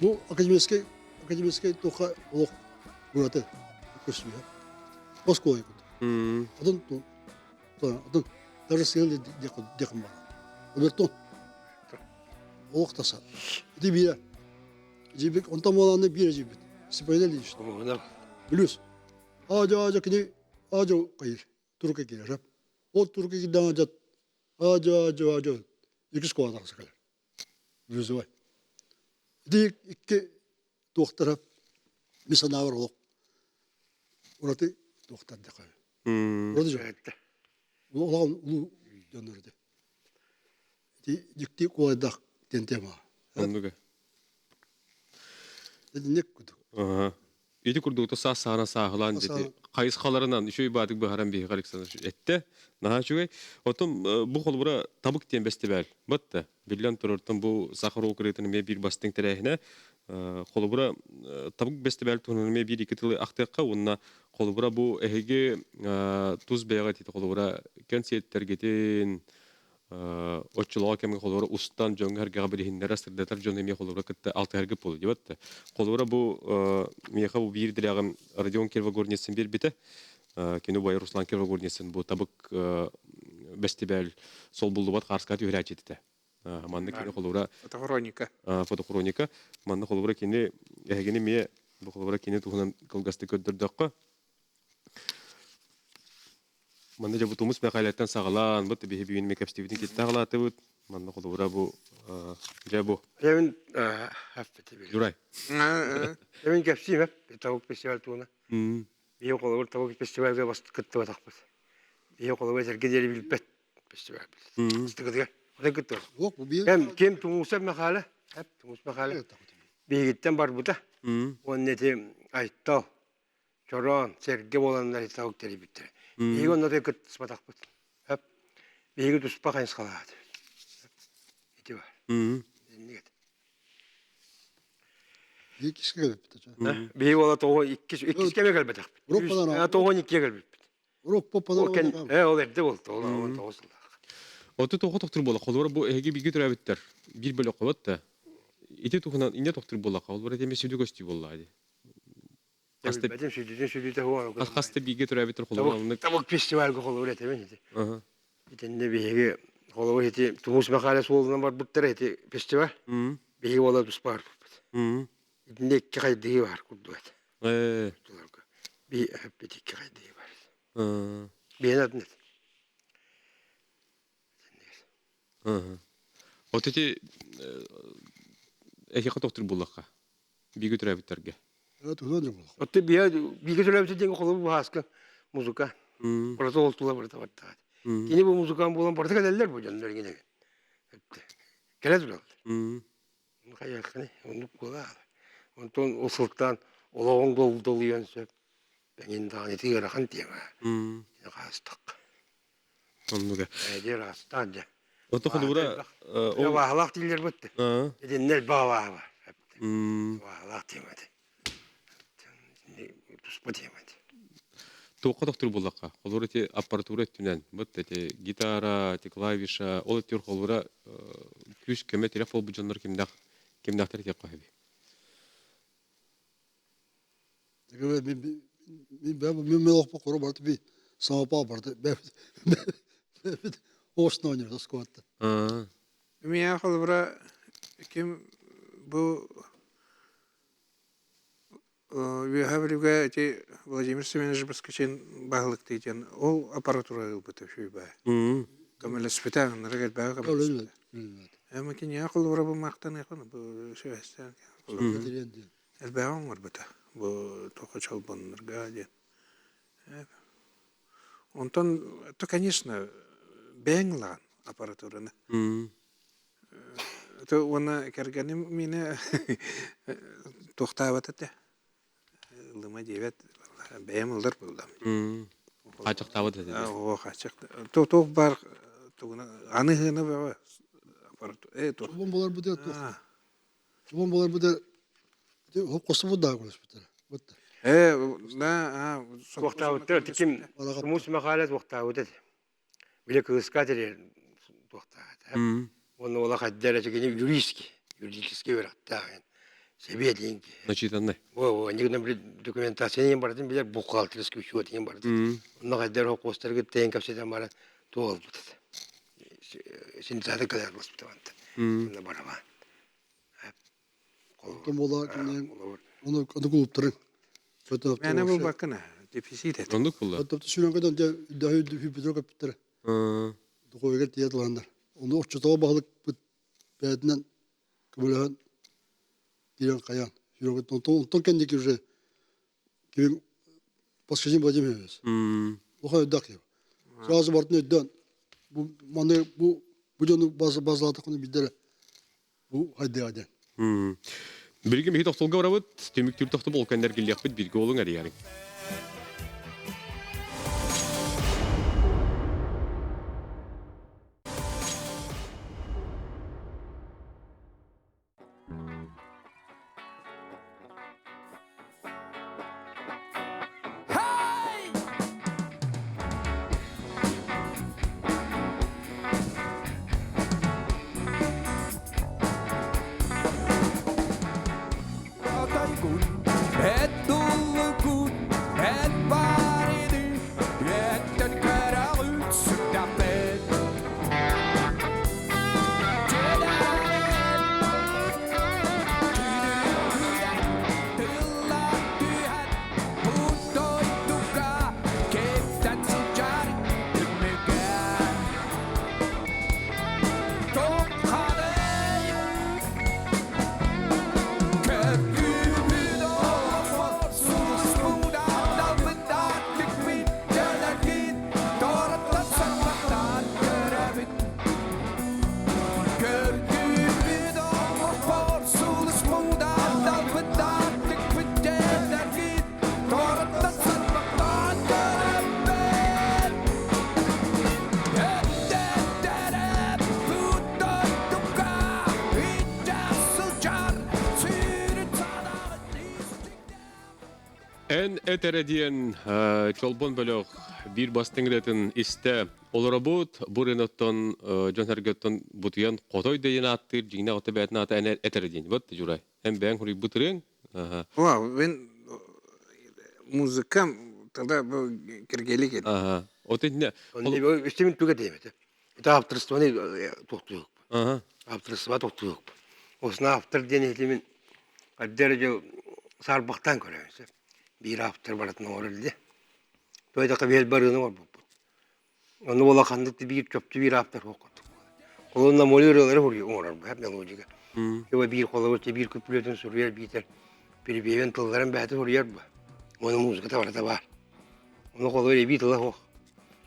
Бу академическай академическай туха олох ураты көстүү. Оскуола курдук. Атын атын даже сыал диэхин баар. Убертон олох таса. Ити биирэ. Жибик онтон буолааны биирэ жибит. Сипайда лично. Плюс. Аажа аажа кини аажа кайыр. Турка киирэр. Ол турка кирдэҕинэ дьат аажа аажа аажа иккис куола тахса кэлэр. Плюсовай. Ити икки туохтара мин санаабар олох ураты туохтар диэххэ. Ураты дьон. Улахан улуу дьоннор ити. Ити дьикти куолайдаах диэн тема. Оннуга. Итинник курдук. Ити курдук саас саана сааһылаан дити хайысхаларынан үчүгэй баатык быһаран биһиги Александр этте. Наһаа үчүгэй. Оттон бу холобура табык диэн бэстибээл. Батта. Биллэн турартан бу сахар укрытын эмиэ биир бастыҥ тэрээһинэ. Холобура табык бэстибээл туһунан эмиэ биир икки тылы ахтыахха уонна холобура бу эһиги тус бэйэҕит ити холобура кэнсиэттэргитин оччолоох кэмҥэ холобура устан дьоҥҥо-сэргэҕэ билиһиннэрэр сырдатар дьон эмиэ холобура кытта алтыһаргыт буолуо диэбэт холобура бу миэхэ бу биир дирэҕим Родион Кирвогорницын биэрбитэ кини убайа Руслан Кирвогорницын бу табык бэстибээл солбуллубат хаарыска түһэрээччитэ манна кини холобура фотохроника фотохроника манна холобура кини эһигини эмиэ бу холобура кини туһунан кылгастык көрдөрдөххө Манна дьэ бу Тумус Мэхээлэттэн саҕалаан, бу биһи бүгүн эмиэ кэпсэтиибитин кытта аҕалаатыбыт. Манна холобура бу дьэ бу. Эбин Юрай. Эбин кэпсиим Тавык фестиваль туһунан. Биһи холобур Тавык фестивальга кыттыбатахпыт. Биһи холобур этэргэ диэри билбэт фестиваль. Ыстыгытыгар. Отой кыттыбат. Кем кем Тумуса Мэхээлэ, Тумус Мэхээлэ биһигиттэн барбыта. Уонна ити Айтал чороон, сэргэ буоланнар итаук тэрийбиттэрэ. Биһиги онно кыттыспатахпыт. Биһиги туспа хайысхалаат. Ити бар. Инник Иккис кэлбиппит. Биһиги ола тоҕо иккис иккис кэме кэлбэтэхпит. Тоҕо иккиэ кэлбиппит. Урок Э ол эрдэ болду. Ол он тоҕус сыллаах. Оту тоҕо тохтур буола. Холобура бу эһиги бииргэ төрөөбүттэр. Биир бөлөх хобот да. Ити туһунан инне тохтур буолла. Холобура этеме сүдү көстүү буолла ди. Билбэтим сүдүтүн сүдүтэ хуан. Хаста бииргэ төрөөбүттэр холобура оннук. Табык фестивальга холобур этебин ити. Итиннэ биһиги холобур ити Тумус Михайлович суолунан барбыттара ити фестиваль. Биһиги уола туспа барбыппыт. Итиннэ икки хайдыһыы бар курдук этэ. Би икки хайдыһыы бар. Биһин атын этэ. Вот эти эһиэхэ тохтур буллахха бииргэ төрөөбүттэргэ. Отто биһэ бииргэ төрөөбүт диэн холобур баһааска музыка. Барыта ол тула барыта бардаа. Кини бу музыкант буолан барыта кэлэллэр бу дьоннор иҥин. Кэлэ тураллар. Хайаххыны оннук буолаа. Онтон ол сылтаан олоҕуҥ долуйан сөп. Эҥин даҕаны ити ыарахан тиэмэ. Хаастахха. Оннуга. Эдэр астаан дьэ. Ото холобура ол Баһалаах дииллэр бытты. Итиннэр баҕалаах бар. Баҕалаах тиэмэ. Туспа тиэмэ. Туохха тохтуур буоллахха, холобура ити аппаратура өттүнэн, вот эти гитара, эти клавиша, ол өттүгэр холобура күүс көмө тирэх буолбут дьоннор кимнээх кимнээхтэр этиэххэ сөбүй? Мен олохпо кору барты би самопал барты бэбит оосна ойнор тоскуатта. Миэхэ холобура ким бу Үөһээ Бүлүүгэ ити Владимир Семенович Баскачин баһылыктыы диэн ол аппаратура ылбыта үчүгэй. Көмөлөспүтэ, ынырык элбэҕи көмөлөспүтэ. Эми киниэхэ холобура бу махтаныахпын бу сүбэстээн элбэҕи оҥорбута бу тоҕо чолбоннорго диэн. Онтон то конечно бэйэҥ ылаҕын аппаратураны. Уонна кэргэним миэнэ туохтаабат этэ. Ылыма диэбэт, бэйэм ылар буоллам. Хааччахтаабат этэ. Оо, хааччах. Туох баар тугуна аны ыһыына бөҕө Чолбон болар бу туох. Чолбон болар бу хосубут да көрөспүттэр. Э, да, Туохтаабыттар, ким Тумус Махаля туохтаабыт этэ. Били кыыска этилэр туохтаата. Уонна уола хайда эрэ кини юристский, юридический үөрэхтээх сэбиэт Начитанный. Во, они били документация барытын билэр бухгалтерский учет барытын. Онно хайда эрэ хостарга тэйэн кэпсэтэн баран туолбут. Синтезатор кэлэр госпиталанта. Онно барабан. Оттон буола кинилэр ону ону кулуптарын Мээнэ булбаккын дефицит этэ. Оннук буолла. Сүүрэн көтөн дьэ дөһү көппүттэрэ. Духовыгар тиийэ тыланнар. Ону оччотооҕу баһылыкпыт бэйэтинэн көмөлөһөн киирэн хайаан. Сүүрэн көтөн онтон кэнники уже ким Паскажин Владимирович. Оха өйдөөх киһи. Сразу бартын өйдөөн бу маны бу бу дьону базалаатаххына билдэрэ бу хайдыа диэн. Билигин биһи тохтолго барабыт, түмүктүүр тохтобул кэннэр киллиэхпит бииргэ олуҥ эрийэриҥ. Эн этэрэ диэн Чолбон бөлөх биир бастыҥ ырыатын истэ олоробут. Бу ырыаныттан дьон-сэргэттэн бутуйан хотой диэн ааттыыр дьиҥнээх ото бэйэтин аата эн этэрэ диэн. Вот Журай. Эн бэйэҥ хуруйбут ырыаҥ. О, мен музыкам тогда бу киргели кел. Ага. Вот итинне. Үстүмүн туга диэбит. Это авторствоны тохтуйук. Авторство тохтуйук. Осна автор диэн этимин аддер саарбахтан көрөбүн. Биир автор барытын оҥорор дии. Туойдака биэр барыыны оҥорбуппут. Ону улаханнык биир чопчу биир автор суох курдук. Холонна моли ырыалары оҥорор бу мелодика. Кыба биир холобур биир күпүлүөтүн суруйар биитэр перебиэбин тылларын бэйэтэ суруйар бу. Оны музыката барыта баар. Ону холобур эбии тыла суох.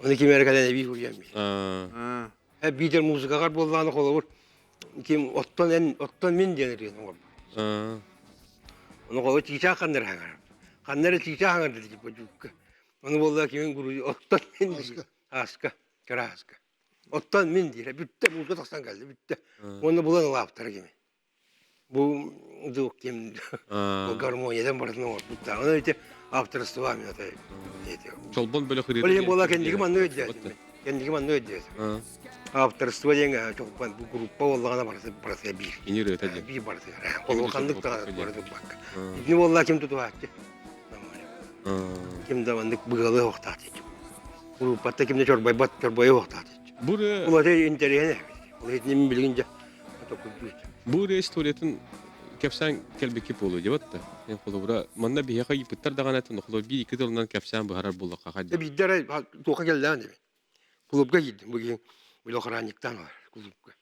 Ону ким эрэ кэлэн эбии суруйан биир. Биитэр музыкаҕар буоллаҕына холобур ким оттон эн оттон мин диэн ырыаны оҥорбут. Ону холобур чыычаах ханна эрэ хаҥарар. Ханна эрэ чыычаах хаҥарда типа дьуукка. Ону буолла кимин гуруй оттон мин диир. Ааска, кыра ааска. Оттон мин диир. Бүттэ, музыка тахсан кэллэ, бүттэ. Уонна булан ылаабыттара кими. Бу дук ким гармониядан барытын оҥорбуттаах. Ону ити авторство это Чолбон бөлөх Ол иһин буола кэнники манна өйдөөтүм. Кэнники манна өйдөөтүм. Авторство диэн чолбон бу группа буоллаҕына барыта барыта биир. Кини ырыата диэн. Биир барыта. Холу ханнык да барыта бакка. Итини буолла ким тутуһааччы. Ким да маннык быгалы охтаат. Группатта ким да чорбойбат чорбойу охтаат. Бу Ол это интэриэһинэй. Ол итини билигин дьэ Бу ырыа историятын кэпсээн кэлбикки буолуо диэбэт да. Эн холобура манна биһиэхэ ыйыппыттар даҕаны этин холобура биир икки тылынан кэпсээн быһарар буоллахха хайдах? Биирдэ эрэ туохха кэллэҕин диэбит. Клубга киирдим. Бу киһи били охранниктаан олор клубка.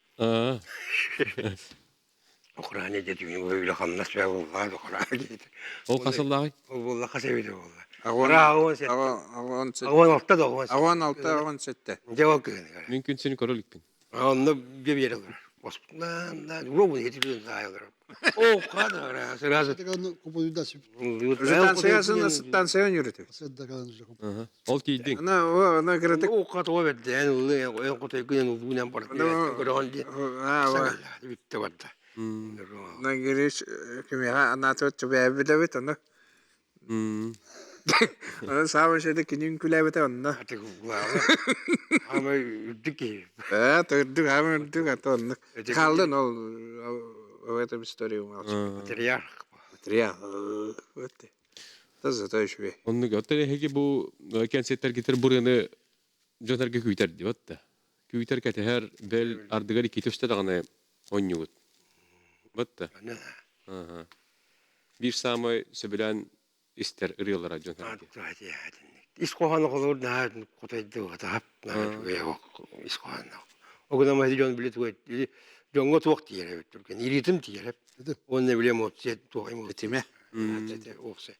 Охрана дедүҥү бу үлэ хамнас бээ буоллаа охрана диэти. Ол хасыллааҕый? Ол буолла хас эбитэ буолла. Аҕыс алта да аҕыс. Аҕыс алта аҕыс сэттэ. Дьэ ол кыһыныгар. Мин күн сирин көрө иликпин. Онно биэрэ олорор. Робун хитилин саайылар. О, када сразу. Станция yürütü. Ол тиийдиҥ. Ана о ана кыратык. О ката бэрдэн улы эн котой күнэн улуунан барда. Көрөн ди. Бүтте барда. На гириш кимиэхэ анаатыбыт чубээбит аны. Аны саамай шеде кинин күлээбитэ онно. Хаамай үрдүк киһи. Ээ, үрдүк, хаамай үрдүк, ата оннук. Хаалдын ол в этом истории умалчу. Патриарх. Патриарх. Вот. Зато үчүгэй. Оннук. Оттон эһиги бу кэнсиэттэргитер бурыны дьон-сэргэ күүтэр диэбэт да. Күүтэр кэтэһэр бэл ардыгар икки түстэ даҕаны онньугут. Бат да. Биир саамай сөбүлээн истэр ырыалара дьон сэргэ. Ис хоһооно холобур наһаа хотойду атаһап наһаа үчүгэй ис хоһоонноох. Ол гынан дьон били тугу дьоҥҥо туох тиийэр эбит түргэн ритм тиийэр уонна били эмоция туох Этимэ. эмоция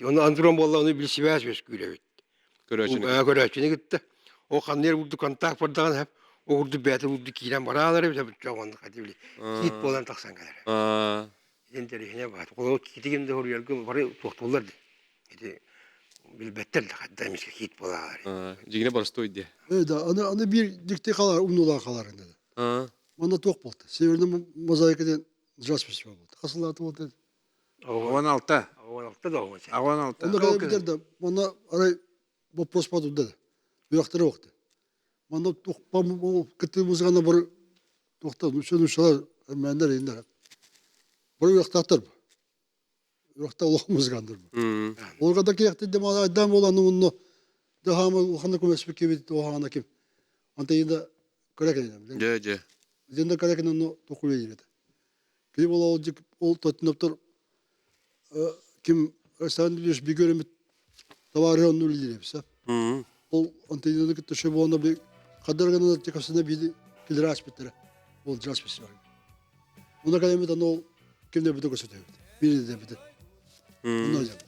Оны антуран буолла оны били сибээс үөскүүр эбит. Көрөөччүнү Көрөөччүнү кытта. Ол ханна эрэ курдук контакт бардаҕына сөп, ол курдук бэйэтэ курдук киирэн бараалар эбит эбит онно хати били киит буолан тахсан кэлэр. Интэриэһинэ баат. Ол киити ким да хоруйарга бары туохтууллар ди. Ити билбэттэр да хадда эмискэ киит буолаалар. Дьигинэ боростуой диэ. Да, аны аны биир дьикти халар умнулаах халар инде. Манна туох буолта? Северный мозаика диэн джаз фестиваль буолта. Хасылааты буолта. Он алта. Он алта да он Он алта. Онно кэлбитер да, манна арай вопрос падуда да. Үрэхтэрэ уохта. Манна кытыы музыканы бар туохта нучалар эрмээннэр иннэр. Бар үрэхтаахтар бу. Үрэхтэ улахан музыканнар бу. Олорго да киэхти де мала айдан болан онно да хаама улаханна көмөспүт кебит оһаана ким. Анта инда көрөкенем. Дьэ, дьэ. Денде көрөкенем но токуле ирет. Кини ол ол тотиноптор ким Александр Ильич бигөрөмүт товары онну үлелиир Ол антеннаны кытта шө буолна би хадаргана текасына биди килер аспеттера. Ол джаз фестиваль. Онда калемит аны ол кимде бите көрсөтөбүт. Бири де бите. Онно жам.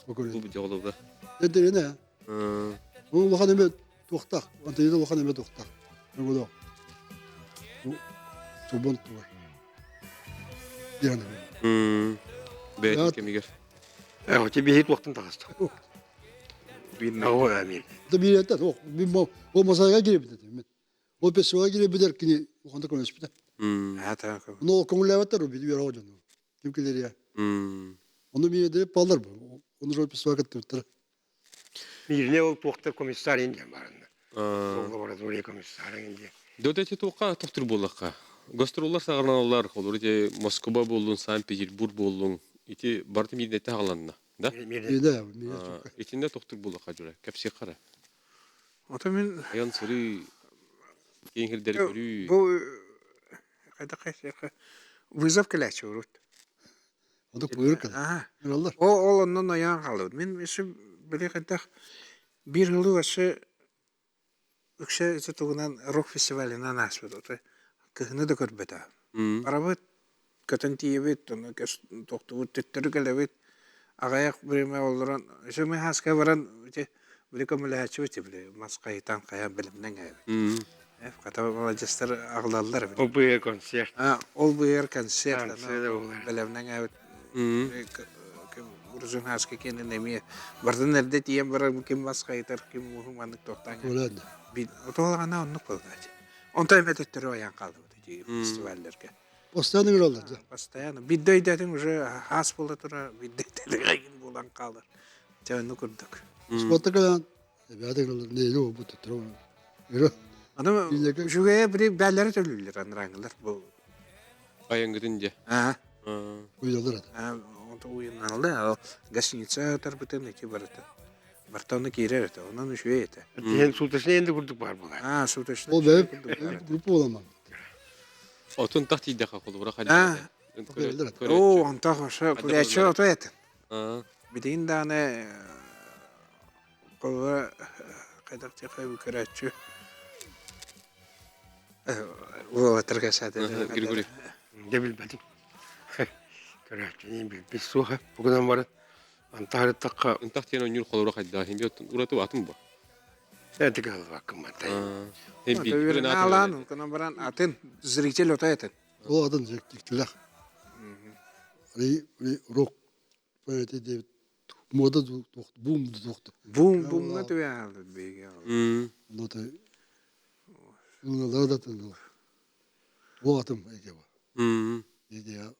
Бу бу Эдерене. Ол улахан эме туохтаах. Антеннада улахан эме туохтаах. Өгөлөө. Тубон тугар. Диана. Бэйэтин кэмигэр. Э, тебе туохтан таҕыста. Биир амин. Да биир это, о, ол мозаика киирбит этим. Ол фестиваль киирбитер кини уханда көрөспүтэ. Но ол көҥүллээбэттэр били үөрэ дьону. Ким килериэ. Ону биир паллар бу. Ону жол фестиваль кыттыбыттар. Миирне ол туохта комиссар инде барында. Лаборатория комиссар инде. Дөтөтө туохха тохтур буоллахха. Гастроллар саҕаланаллар, холобур ити Москва буоллун, Санкт-Петербург буоллун, ити барыта миирнэттэ хааланна, да? Миирнэ, Итиннэ тохтур буоллахха дьура, кэпсиэх хара. Ото мин Айан сырыы киэҥ сирдэри көрүү. Бу хайдах вызов кэлээччи урут. Ото куйур кэлэр. Ол ол оннун ойоон хаалбыт. Мин өссө били хайдах биир ылы өссө үксэ ити тугунан рок фестивалынан ааспыт. Ото кыһыны да көрбөтө. Барабыт көтөн тиийэбит, ону тохтубут төттөрү кэлэбит. Аҕыйах время олорон, өссө мин хааска баран ити били көмөлөһөөччүбүт били мас хайытан хайан бэлэмнэн эбит. Хата маладьыстар аҕалаллар эбит. Ол быйыл концерт. Ол быйыл концерт бэлэмнэн эбит. Урзун хааска киэнин эмиэ бардын эрдэ тиийэн баран ким мас хайытар, ким муһу маннык тохтаан. Отоолаҕына оннук буоллаачы. Онто эмэ төттөрү ойон хаалдыбыт ити фестивалларга. Постоянно ыҥыраллар да. Постоянно. Биирдэ өйдөөтүҥ уже хаас буола турар, биирдэ өйдөөтүҥ буолан хаалар. Дьэ оннук курдук. Спортта кэлэн эбээтэ ыҥыраллар, нэһилиэ буолбут туттар. Аны үчүгэйэ били бээллэри төлүүллэр анарааҥылар бу. Айаҥгытын дьэ. Аа. Уйалар ата. Уйуналла гостиница тарбытын ити барыта. Барта ону киирэр этэ, онон үчүгэй этэ. Тиһэн суточный энди курдук бар буолар. Аа, суточный. Ол бэйэ группа буоламан. Отун тах тиийдэхэ холобура халлаан. Оо, онтох ошо кулячы ото этин. Билигин даҕаны холобура хайдах диэххэ көрөөччү уолаттар кэпсээтэ. Григорий. Дьэ билбэтим. Көрөөччү билбит суоха. Бу гынан баран Антаарыттахха Ынтах диэн ойнуур холоро хайдаа хин биот ураты атын бу. Эти кыһалбаккын мантай. Алаан кынан баран атын зритель ото этин. Ол атын зрителях. Ри рок поэти диэбит мода бум туохту. Бум бумна түбэ биге. Нота Ылалар да тыллар. Ол атым эге ба. Эге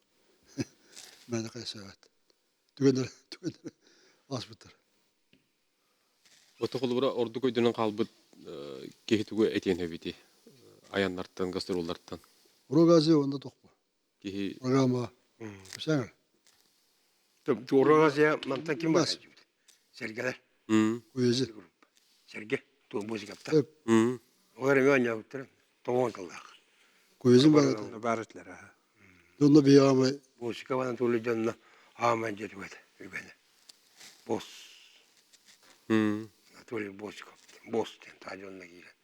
Мен кайсаат. Түгэннэр түгэннэр ааспыттар. Ото холобура ордук өйдөнөн хаалбыт киһи тугу этиэн эбити айаннартан, гастроллартан. Рогазия онно тохпу. Киһи Программа. Сәңір. Рогазия мантан ким бар? Сергелер. Уезі. Серге. Ту музыкапта. Олар эми оонньообуттар. Тоҕуон тыллаах. Куезин бар ата. Бар этилэр. Дьонно биһиэхэ Музыка баран тулу дьонно ааман дьэтибэт үгэнэ. Босс. Анатолий Босиков. Босс диэн таа дьонно киирэн.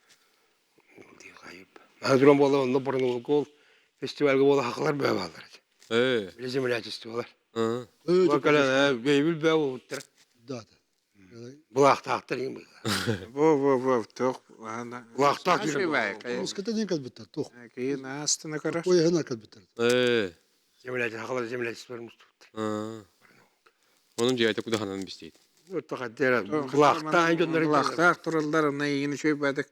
Аны туран буола онно бұрын фестивальга буола хахалар бөө бааллар этэ. Били землячестволар. Бу бейбил бөө буолбуттара. Да. Булаахтаахтар иҥ Бу бу бу туох Булаахтаах Муската диэн кэлбиттэр туох. Киин астына көрөр. Поеһына кэлбиттэр. Землячество хахалар землячестволар мустубуттар. Онун дьиэте кудаханан бистейт. Булаахтаах дьоннор Булаахтаах тураллар, ына иин үчүгэй баадык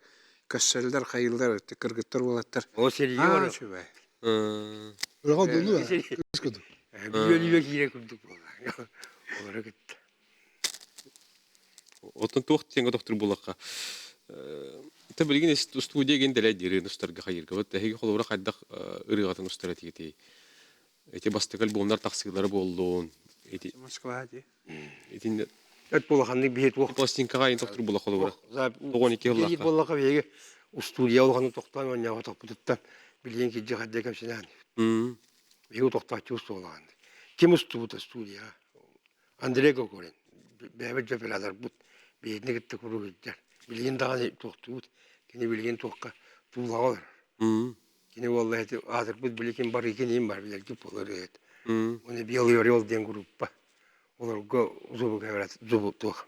көссөллөр, хайыллар, кыргыттар уолаттар. О сэрии бар. Үчүгэй. Ырахан донну кыскыды. Бүөлүүгэ киирэ курдук буолла. Олары кытта. Оттон туох диэн тохтур булахха. Та билигин студия ген дэлэ дири устарга хайырга. Вот эһиги холобура хайдах ырыгатын устара тигити. Эти бастакы альбомнар тахсыылары буоллун. Эти Москва ди. Итин Эт булаханнык биһи туох пластинкаҕа ин тохтур була холобура. Тоҕон ики Биһи буоллаха биһиги устудия улаханы тохтоон оонньоого тохпутуттан билигин кирдьи хадда кэмсинээн. Биһиги тохтооччу устуолаҕан. Ким устубута студия? Андрей Кокорин. Бэйэбит дьөпүлэлэрбит биһигини кытта куруук илдьэр. Билигин даҕаны туохтуубут. Кини билигин туохха туулаҕа олорор. Кини буолла ити аатырбыт билигин Барыкин иин бар билэргит буолар эбит. Уонна Белый орел диэн группа. Олорго звукоператор звук туох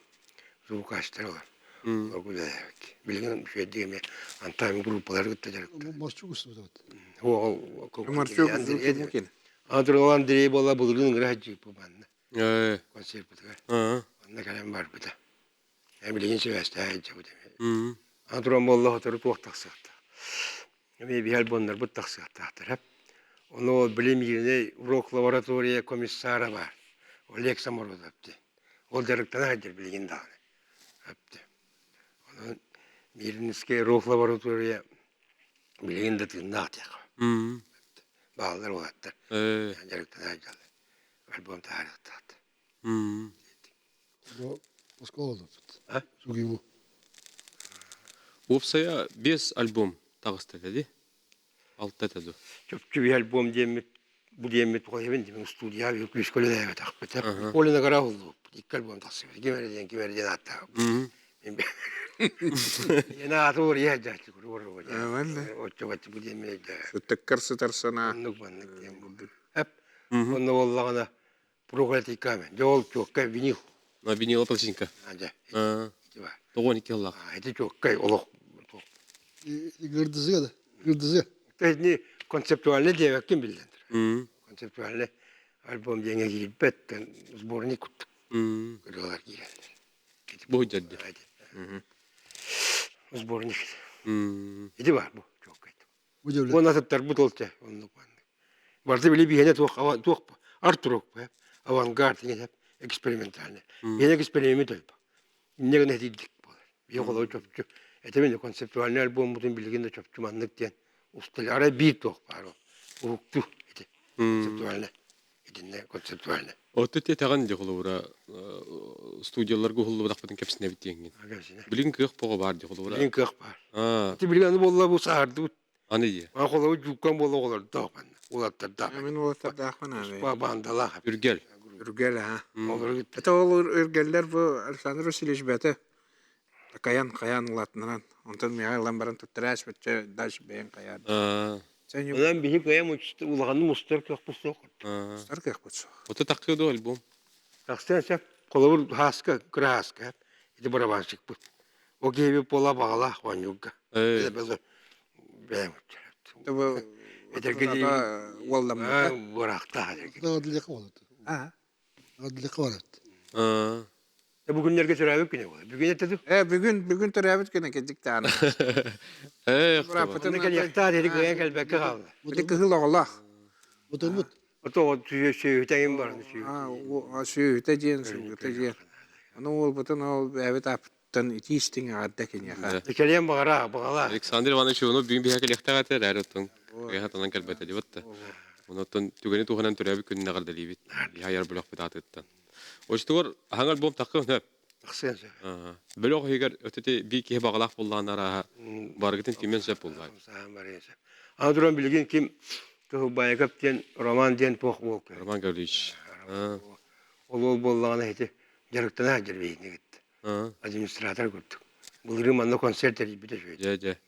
звукачтар олор. Олорго үлэлээбит. Билигин үчүгэйдик эмиэ антаами группалары кытта дьарыктанар. Морчук устубут. Морчук устубут. Андрей Андрей буола былырыын ыҥыра сылдьыыппыт манна. Концерпытыгар. Манна кэлэн барбыта. Билигин сибээстээх сылдьабыт эмиэ. Аны буолла сотору туох тахсыахтаах. Эмиэ биһи альбомнарбыт тахсыахтаахтар. Ону били Мииринэй урок лаборатория комиссара баар. Олег Самородов диэн. Ол дьарыктана сылдьар билигин даҕаны. Онон Мииринскэй рок лаборатория билигин да тыыннаах диэххэ. Бааллар уолаттар. Дьарыктана сылдьаллар. Альбом таһаарыахтаахтар. Москва олорбут. Сугиму. Уопсайа биэс альбом таҕыста этэ дии. Алта этэ дуу. Чопчу биир альбом диэммит бу диэммит тухайбын диэн студия күүскэ үлэлээбэтэхпит. Коля Нагара буллубут. Икки альбом тахсыбыт. Ким эрэ диэн ким эрэ диэн ааттаабыт. Мен ааты уруйа сылдьааччы Оччо бу диэн мен Сыттыккар сытар санаа. Оннук маннык диэн булдум. Эп. Онно буоллаҕына Проклятый Дьол чуоккай винил. А винила пластинка. Дьэ. Тоҕон икки сыллаах. Ити чуоккай олох. Гырдызы да. Гырдызы. Итини концептуальный диэбэккин биллэн. Концептуальный альбом диэҥэ киирбэт сборник куттук. Ырыалар киирэллэр. Бу дьэрди. Сборник. Ити бар бу чуоккай. Уонна атыттарбыт ол чэ оннук маннык. Барыта били биһиэнэ туох туох арт-рок авангард диэн экспериментальный. Биһиэнэ эксперимент өлбө. Инньэ гына этийдик буолар. Биһи холобур чопчу этэмин концептуальный альбоммутун билигин да чопчу маннык диэн устали. Арай биир туох баар ол. Уһуктуу ити. Концептуальный. Итиннэ концептуальный. Оту тетэҕин дии холобура студияларга уһуллубатахпытын кэпсинэбит диэҥҥин. Билигин кыах боҕо баар дии холобура. Билигин кыах баар. Ити билигин аны буолла бу саһардыбыт. Аны дии. Аны холобур дьууккан буолла оҕолордоох манна. Уолаттардаах. Мин уолаттардаахпын ааны. Баандалаах. Үргэл. Үргэл аа. Это ол үргэллэр бу Александр Васильевич бэйэтэ такайан хайаан улаатыннаран онтон миэхэ ылан баран туттарааш бачча дальше бэйэҥ хайаан. Онон биһи кыайан улаханны мустар кыахпыт суох. Мустар кыахпыт суох. Ото тахсыа дуо альбом? Тахсыа сөп. Холобур хааска, кыра хааска. Ити барабанщикпыт. О киһи буола баҕалаах оонньуурга. Бэйэм Этэргэ уолламмыта. Быраахтаах. Аа. Бүгүннэргэ төрөөбүт күнэ буолар. Бүгүн этэ дуу? Э, бүгүн бүгүн төрөөбүт күнэ кэлдик таана. Э, Бырааппытын кэлиэхтээх диэри кыайан кэлбэккэ хаалла. Били кыһыл оҕолоох. Ботурбут. Ото сүөһүтэҥин баран сүөһүтэ. Сүөһүтэ диэн, сылгыта диэн. Аны уолбутун ол бэйэбит ааппыттан итии истиҥ эҕэрдэ киниэхэ. Кэлиэн баҕара, баҕалаах. Александр Иванович ону бүгүн биһиэхэ кэлиэхтээх этэ, эрээри оттон кыайан хатанан кэлбэтэ дии батта. Онон түгэни туһанан төрөөбүт күнүн эҕэрдэлиибит. Айар бөлөхпүт аатыттан. Очтугар аһаҥ альбом таххы өнөп. Тахсыан сөп. Бөлөх иһигэр өтөти бии киһи баҕалаах буллаан арааһа барыгытын түмэн сөп буллаан. Барыан сөп. Аны туран билигин ким Кыһылбаайакап диэн Роман диэн туох буол Роман Гаврильевич. Ол ол буоллаҕына ити дьарыктана сылдьар биһигини кытта. Администратор курдук. Былырыын манна концерт тэрийбитэ үчүгэй. Дьэ дьэ.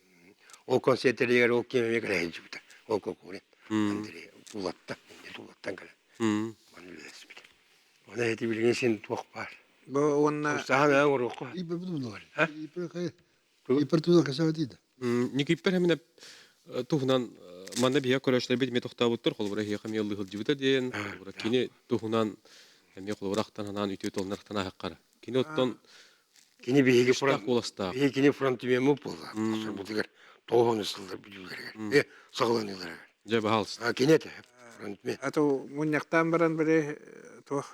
Ол концерт тэрийэр ол ким эмиэ кэлэ сылдьыбыта. Ол Кокурин. Андрей Тулаттан, Тулаттан кэлэн. Манна үлэлэспитэ. Оны эти билигин син туох баар. Бу уонна Саһан аан оруохха. Ипер туда касаатида. Никиппер хэминэ туһунан манна биһиэхэ көрөөччүлэрбит эмиэ тохтообуттар холобура эһиэхэ эмиэ ыллыы сылдьыбыта диэн холобура кини туһунан эмиэ холобура ахтан анаан үтүө тылынан ахтан ааһаххара кини оттон Кини биһиги күүстээх куоластаах биһиги кини фронтмеммут буолла. Сорбутугар тоҕуһун сыллар бүтүүлэригэр. Э саҕаланыыларыгар. Дьэ баһаалыста. Кини этэ фронтмен. А то мунньахтаан баран били туох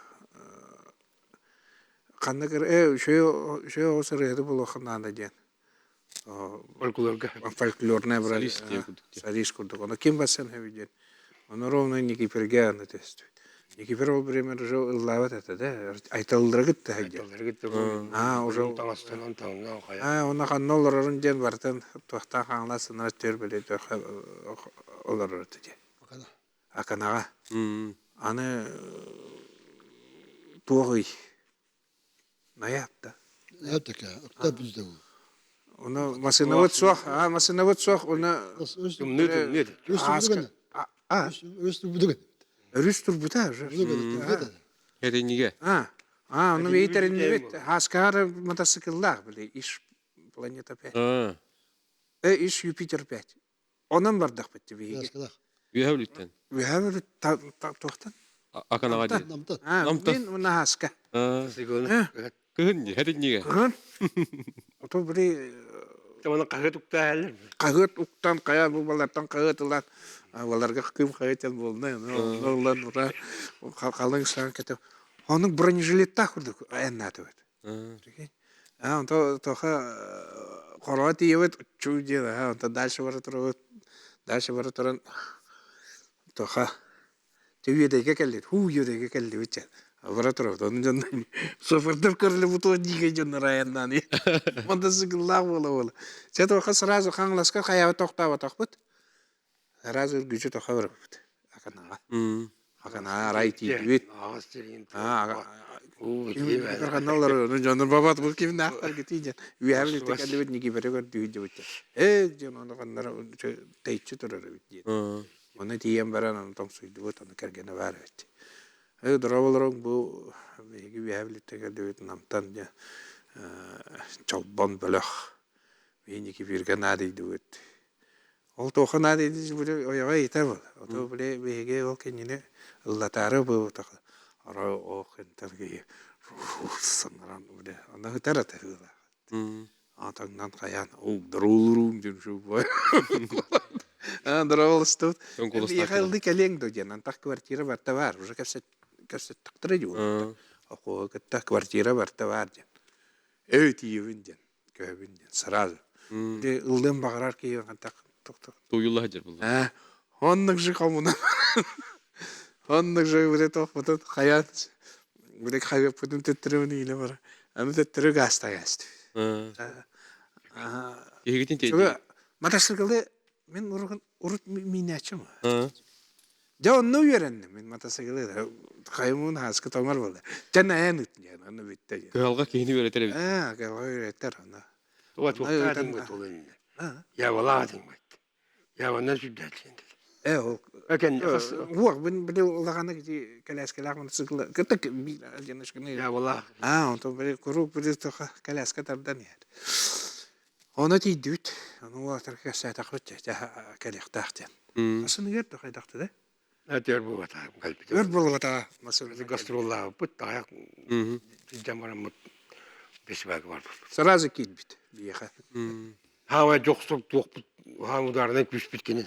ханнык э үчүгэй үчүгэй оҕус ырыаһыты буолуохха наада диэн фольклорга фольклорная Солист диэн курдук солист курдук ону ким барсан хэби диэн ону ровно Никифорга аны түстүбүт Никифор ол время уже ыллаабат этэ да айталлара кытта айталлара кытта аа уже таҥастанан таҥнан хайа аа уонна ханна олорорун диэн барытын туохтаах хаҥалас сынара түөр били олорор этэ диэн Аканаҕа аны туох ый Найаапта. Найаапта Октябрь бізде ол. Оны масынабыт суох, а масынабыт суох, оны Тымныы тымныы. А Өрүс турбута. Өрүс турбута уже. Эринниге. А, а, оны бейтериннибит. Хаскаар мотоцикллаах били иш планета 5. Э, иш Юпитер 5. Онон бардахпыт биһиги. Үөһэ Бүлүүттэн. Үөһэ Бүлүү туохтан? Аканаҕа диэн. Намтан. Мин Наһааска. Кыһын дии, хэтиннигэ. Кыһын. Ото били Оны хаһыат уктааллар. Хаһыат уктан хайа бу балартан хаһыат ылан баларга кым хаһыат буолна ылан ура халыҥ саҥ кетеп. Оның бронежилеттаах курдук айаннаатыбыт. А, онто тоха хороҕо тиийэбит чуу диэн аха онто дальше бара турабыт дальше бара туран тоха үөдэйгэ кэллибит һуу үөдэйгэ кэллибит дьэ бара турабыт ону дьон суоппардар көрүлүбүт диигэ дьоннор айаннаан мотоцикллаах буола буола чэ тоха сразу хаҥаласка хайаабыт тохтооботохпут сразу үргүчү тоха барбыт аканаҕа Акана арай тиийдибит. Ханна олорор дьону бабат бу кимнаахтар гитий диэн үөһэ билитэ кэллибит Никифоры көрдүү дьыбыт ээ дьон ону ханнара тэйчи турар эбит диэн Оны тиийэн баран аны тоҥсуйдубут аны кэргэнэ баар эбит ээ дорооболоруҥ бу биһиги үөһэ билитэ кэллибит Намтан дьэ Чолбон бөлөх биһи Никифорга наадыйдыбыт Ол туохха наада били ойоҕо ыйытар буолла. Ото били биһиги ол кинини ыллатаары буолбатах арай оох интэн киһи саҥаран били аны ытар этэ ыла. Атаҥнан хайаан уурдуруум диэн шубай. Дорооболостубут. Дьон куоластаах Биһиэхэ ыллыы кэлиэҥ дуо диэн антах квартира барта баар. Уже кэпсэттахтара дии Окуоһу кытта квартира барта баар диэн. Өй тиийэбин диэн, көһөбүн диэн сразу. Ди ыллыан баҕарар киһи антах тохтох. Туйулла сылдьар буолла. Аа, оннук же хомуна. Оннук же вот это вот хайаан Били хайыаппытын төттөрү илэ бара. Аны төттөрү гаастагаст. Киһигитин тиэйдигит. Мотоциклы мин урут урут миинээччим. Дьэ онно үөрэнним мин мотоциклы хайымын хааска тоҥор буолла. Дьэ наайан ыт диэн аны бүттэ диэн. Кыһалҕа киһини үөрэтэр эбит. Аа, кыһалҕа үөрэтэр аны. Туга туохтаатыҥ бу тулун. Я балаатыҥ бу. Я онно сүрдээччи Э ол Экен уох бин били улахана ити кэлээскэлээх мотоцикл кытта биир одиночканы Я балаах. Аа онтон били куруук били тоха кэлээскэ тардан иһэр. Ону тиийдибит. Ону уолаттарга кэпсээтэхпит кэлиэхтээх диэн. Асыныгар да хайдахты да? Өр буолбатаа кэлбит. Өр буолбатаа. Гастроллаабыппыт таайах сылдьан бараммыт фестивальга барбыппыт. Сразу киирбит биһиэхэ. Хаамай дьохсур туохпут хаам ударынан күүспүт кини.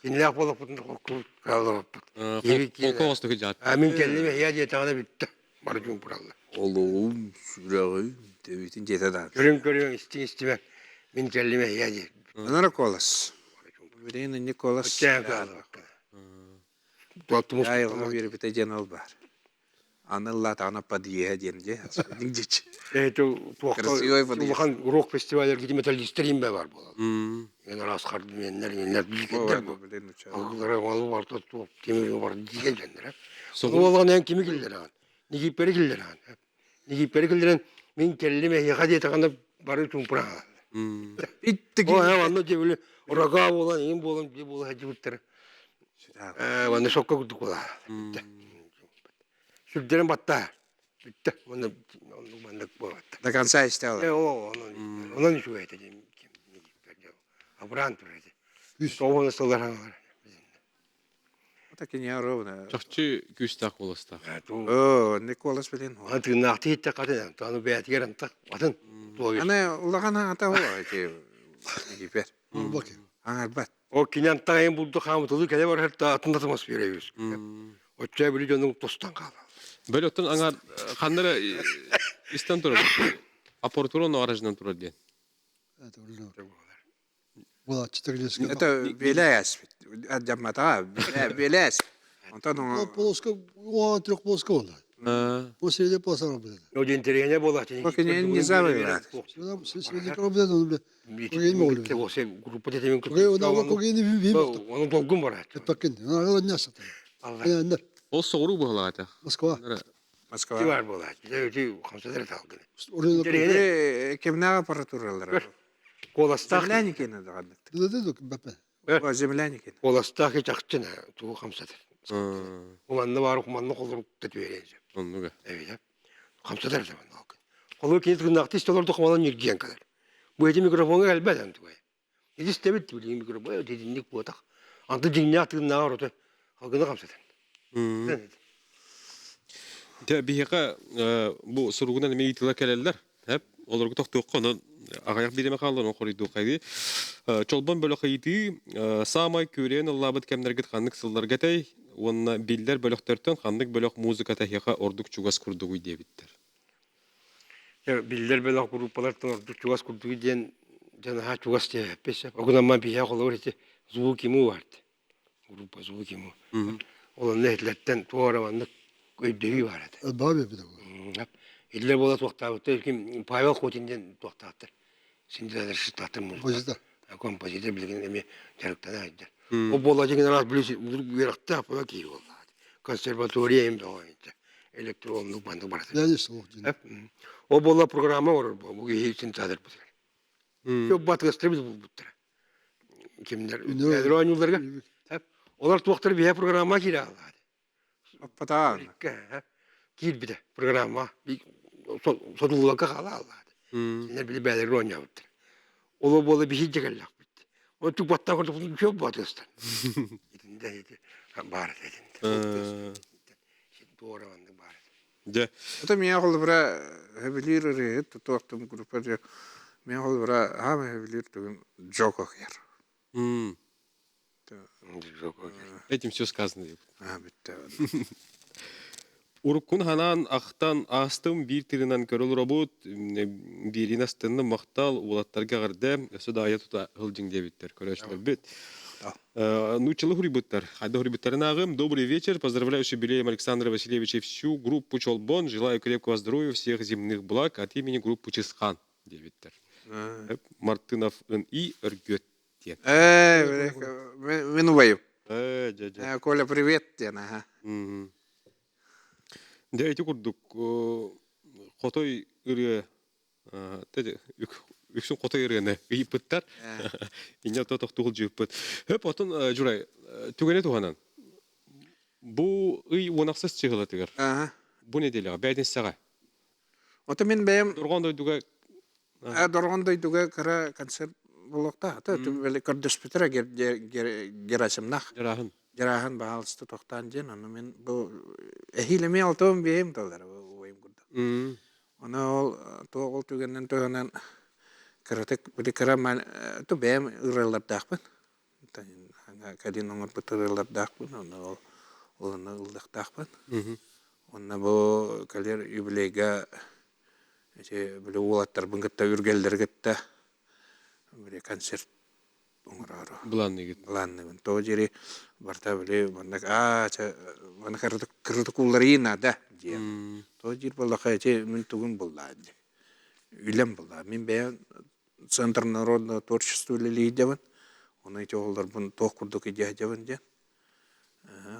Кинилээх буолаппытын хоккубут хааллабаппыт. Холку оҕостук дьаат. Мин кэллим эһиэ диэтэҕинэ бүттэ. Бары дьон буралла. Олоҕум, сүрэҕим төбүтүн дьиэтэ даҕаны. Көрүҥ көрүҥ истиҥ истимэ. Мин кэллим эһиэ диэ. Анара куолас. Билигин инник куолас. Өттөөн хааллабакка. Айылҕа биэрбитэ диэн ол баар. Аны ыллаатаҕына подъеһа диэн дьиэ. Дьич. Красивый подъезд. Улахан рок фестивалларга металлистер имбэ бар буолал. Мен араас хардменнер, меннер билгендер бу. Алгылара малу бар туох тимир бар диген дьоннор. Уолан эн кими киллер аан. Нигиппери киллер аан. Нигиппери киллерен мин келлим эһиэхэ диэтэҕинэ бары чуумпура Иттик. О, онно дьэбили рога буолан, иҥин буолан, дьэ буола сылдьыбыттара. Манна сокко курдук буола. Сүрдэрин баттаа. Бүттэ. Манна маннык буолбатта. До конца истэ Э, о, онон онон үчүгэй этэ дьэ. Абыраан турар этэ. Тоҕуна сыллар хаҥалар. Это кине ровно. Чахчы күүстээх куоластаах. Оо, Николас билин. Аны тыыннаахтыы иһитте хатын, аны бэйэтигэр антах атын. Аны улахан аата ол эти гипер. Аңарбат. О кини антах булду хаамытылы кэлэ барар та атын татымас беребиз. Оччо били дьонуҥ тостон хаалар. Бэл оттон аңар ханнара истэн турар. Аппаратура ону турар диэн. Это беляс. Дьаммата беляс. Онтон Полоска, трех полоска он. Он среди полоса работает. Ну, интэриэһинэй буолааччы. Не забывай. Работает, он, бля. Группа тетемин Оны долгун барат. Ол соҕуруу быһалаата. Москва. Москва. Бар буолааччы. Хамсатар талгын. Кемнәҕэ аппаратуралара. Куоластаах. Земляникина даҕаннык. Земляникин. Куоластаах чахчына тугу хамсатар. Уманна бар уманна холорук та түөрэн. Оннуга. Эбит. Хамсатар да манна. Холу кини тыгыннаахты истолорду хомалан ньиргиэн кэлэр. Бу эти микрофоҥҥа кэлбэт эн тугай. Ити билигин микрофон дидинник буотах. Анты дьиҥнээх тыыннааҕар ото халгына хамсатар. Дьэ биһиэхэ бу суругунан эмиэ ыйытыылар кэлэллэр. Эп олорго тохтуохха онон аҕыйах бириэмэ хаалла онон хоруйдуоххайыы. Чолбон бөлөх ыйытыы саамай күөрэйэн ыллаабыт кэмнэргит ханнык сылларга этэй уонна биллэр бөлөхтөртөн ханнык бөлөх музыката эһиэхэ ордук чугас курдугуй диэбиттэр. Биллэр бөлөх группалартан ордук чугас курдугуй диэн дьанаһаа чугас диэбэппит сөп. Огунамма биһиэхэ холобур ити звук ему барт. Группа звук ему. Ол онно иһиллэртэн туора маннык өйдөһүү бар этэ. Иллэр буола туохтаабыттар ким Павел Хотин диэн туохтаахтар. Синтезаторщиттаахтар музыка. Композитор билигин эмиэ дьарыктана сылдьар. Ол буола дьиҥин араас билис үөрэхтээх буола киһи буолла. Консерватория им бөҕө электроннук маннык барыта. Ол буола программа оҥорор бу киһи синтезатор бутар. Батыгастары булбуттара. Кимнер оонньууларга. Олар туохтар биһэ программа киирэ алаады. Аппатаан. Киирбитэ программа содуллакка хаала алаады. Синер били бээлери оонньообуттар. Оло буола биһи дьэгэллэхпит. Ол тупаттан көрдөхпүт үчүгэй батыгастан. Итинде ити баар этэ. Туора маннык баар этэ. Дьэ. Это меня холобура хэбилиир ырыаһыт тутуохтум группа дьэ меня холобура хаама хэбилиир тугун Джо Кокер. Этим все сказано. А, бүттэ. Уруккун ханаан ахтан аастым биир тырынан көрө олоробут, биирин астынным махтал уолаттарга эҕэрдэ, өссө да айа тута сылдьыҥ диэбиттэр көрөөччүлэрбит. Нуччалы хуруйбуттар. Хайда хуруйбуттарын ааҕым. Добрый вечер. Поздравляю с юбилеем Александра Васильевича и всю группу Чолбон. Желаю крепкого здоровья, всех земных благ от имени группы Чысхан диэбиттэр. Мартынов И Өргөт диэн. Э, мин убайым. Э, дьэ, дьэ. Коля, привет диэн, аха. Дьэ, ити курдук хотой ырыа үксүн хотой ырыаны ыйыппыттар. Инньэ тохтугул дьыыппыт. Хөп, отон Журай, түгэни туһанан. Бу ый уонахсыс чыһылатыгар. Бу неделяҕа, бээтинсэҕэ. Ото мин бэйэм Дорҕоон дойдуга Дорҕоон дойдуга кыра концерт буолуохтаах. Көрдөспүтэрэ Герасимнах. Дьарааһын. Дьарааһын баһаалыста тохтоон диэн, ону мин бу эһиил эмиэ алтыам биэһим тыллар убайым курдук. Ону ол туох ол түгэнинэн туһанан кыратык били кыра ту бэйэм ырыалардаахпын. Кэлин оҥорбут ырыалардаахпын, ону ол ол ону ыллыахтаахпын. Уонна бу кэлэр юбилейга ити били уолаттарбын кытта үргэллэри кытта били концерт оҥороору Былаанныгыт. Былаанныыбын. Тоҕо диэри барыта били маннык аа чэ маннык кырытык уларыйыы наада диэн. Тоҕо диир буоллахха ити мин тугум буллаа дии. Үлэм буллаа. Мин бэйэм Центр народного творчества үлэлиирдэбин. Ону ити оҕолорбун туох курдук идиэһдьэбин диэн.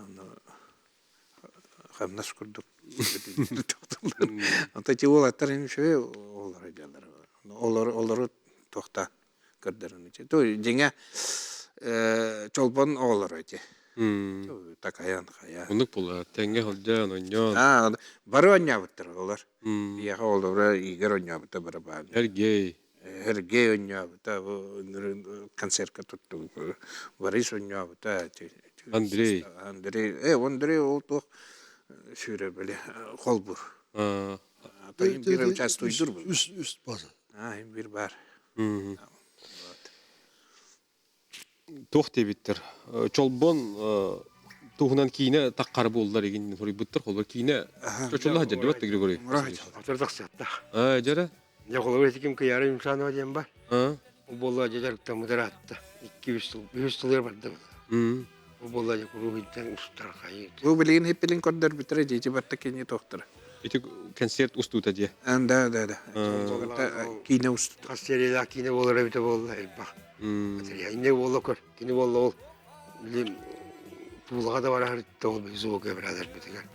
Ону хамнас курдук Онто ити уолаттар үчүгэй оҕолор дьаллар. Олору олору туохта көрдөрөн ити. То дьиҥэ чолбон оҕолоро ити. Такайан хайа. Оннук буолар. Тэҥҥэ сылдьан, оонньоон. Бары оонньообуттар оҕолор. Биһиэхэ оҕолоро Игорь оонньообута барабаан. Сергей. Сергей оонньообута бу концертка туттубут. Борис оонньообута. Андрей. Андрей. Андрей ол туох сүүрэ били холбур. Бир участвуйдур бу. Үс үс база. Бир бар. Туох диэбиттэр. Чолбон туһунан киинэ таххары буоллар игин суруйбуттар. Холбор киинэ чочулла сылдьар Григорий. Отор тахсыаттах. Аа, дьэрэ. Дьэ холобур этиким Кыйара Юмшанова диэн бар. Ол буолла дьэ дьарыктаммытар аатта. Икки үс сыл, үһүс сылыгар барда. Ол буолла дьэ курууһуйтан устар хайыы. Бу билигин хиппилин көрдөрбүтэрэ дьиэти барта кини тохтор. Ити концерт устуута дьэ. Да, да, да. Киинэ устута. Хас сериялаах киинэ буолар эбитэ буолла элбэх. Инне буолла көр. Кини буолла ол билим Туулаҕа да барар ол звука бырадарбытыгар.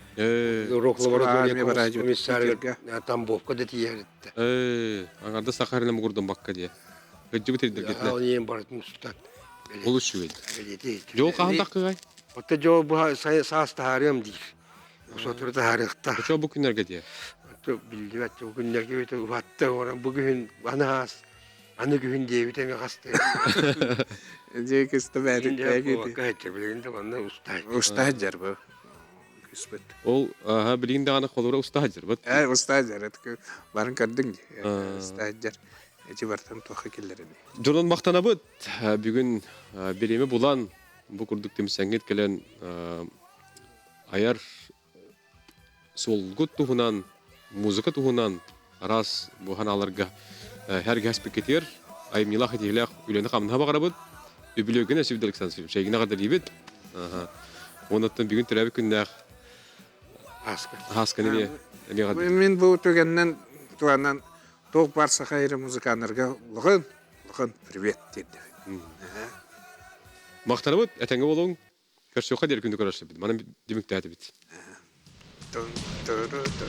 Урок лаборатория комиссарга Тамбовка да тиийэриттэ. Аңарда сахарына мугурдан бакка дие. Кыдьыбыт ирдиргитне. Ол иен барытын устан. Ол үчүгэй. Жол хаһан таххыгай? Отта жол бу саас таһаарыам диир. Сотору таһаарыахта. Очо бу күннэргэ дие. Биллибэт бу күннэргэ бит уһатта оран бу күһүн аны аас аны күһүн диэбит эми хаста. Дьэ кыста бэри Билигин да манна устаай. Устаай жарбы. Күспүт. Ол аха билигин даҕаны холура устаай жарбыт. Э устаай жар. Барын көрдүҥ. Устаай жар. Эти бартан туохха киллэрини. Дьонун махтанабыт. Бүгүн бириэмэ булан бу курдук түмсэҥҥит кэлэн айар суолгут туһунан, музыка туһунан араас бу ханааларга һэргэспиккитигэр айымньылаах итиилээх үлэни-хамнаһы баҕарабыт. Үбүлүөйгүн Севдер Александрович эйигин эҕэрдэлиибит. Уоннаттан бүгүн төрөөбүт күннээх Хаасканы эмиэ эмиэ Мин бу түгэннэн туһанан туох баар саха эрэ музыканнарга улахан улахан привет тиэрдэбин. Махтанабыт, этэҥҥэ буолуҥ. Көрсүөххэ диэри күндү көрөрсүбүт. Манан түмүктээтибит. Тун, ту, ту, ту.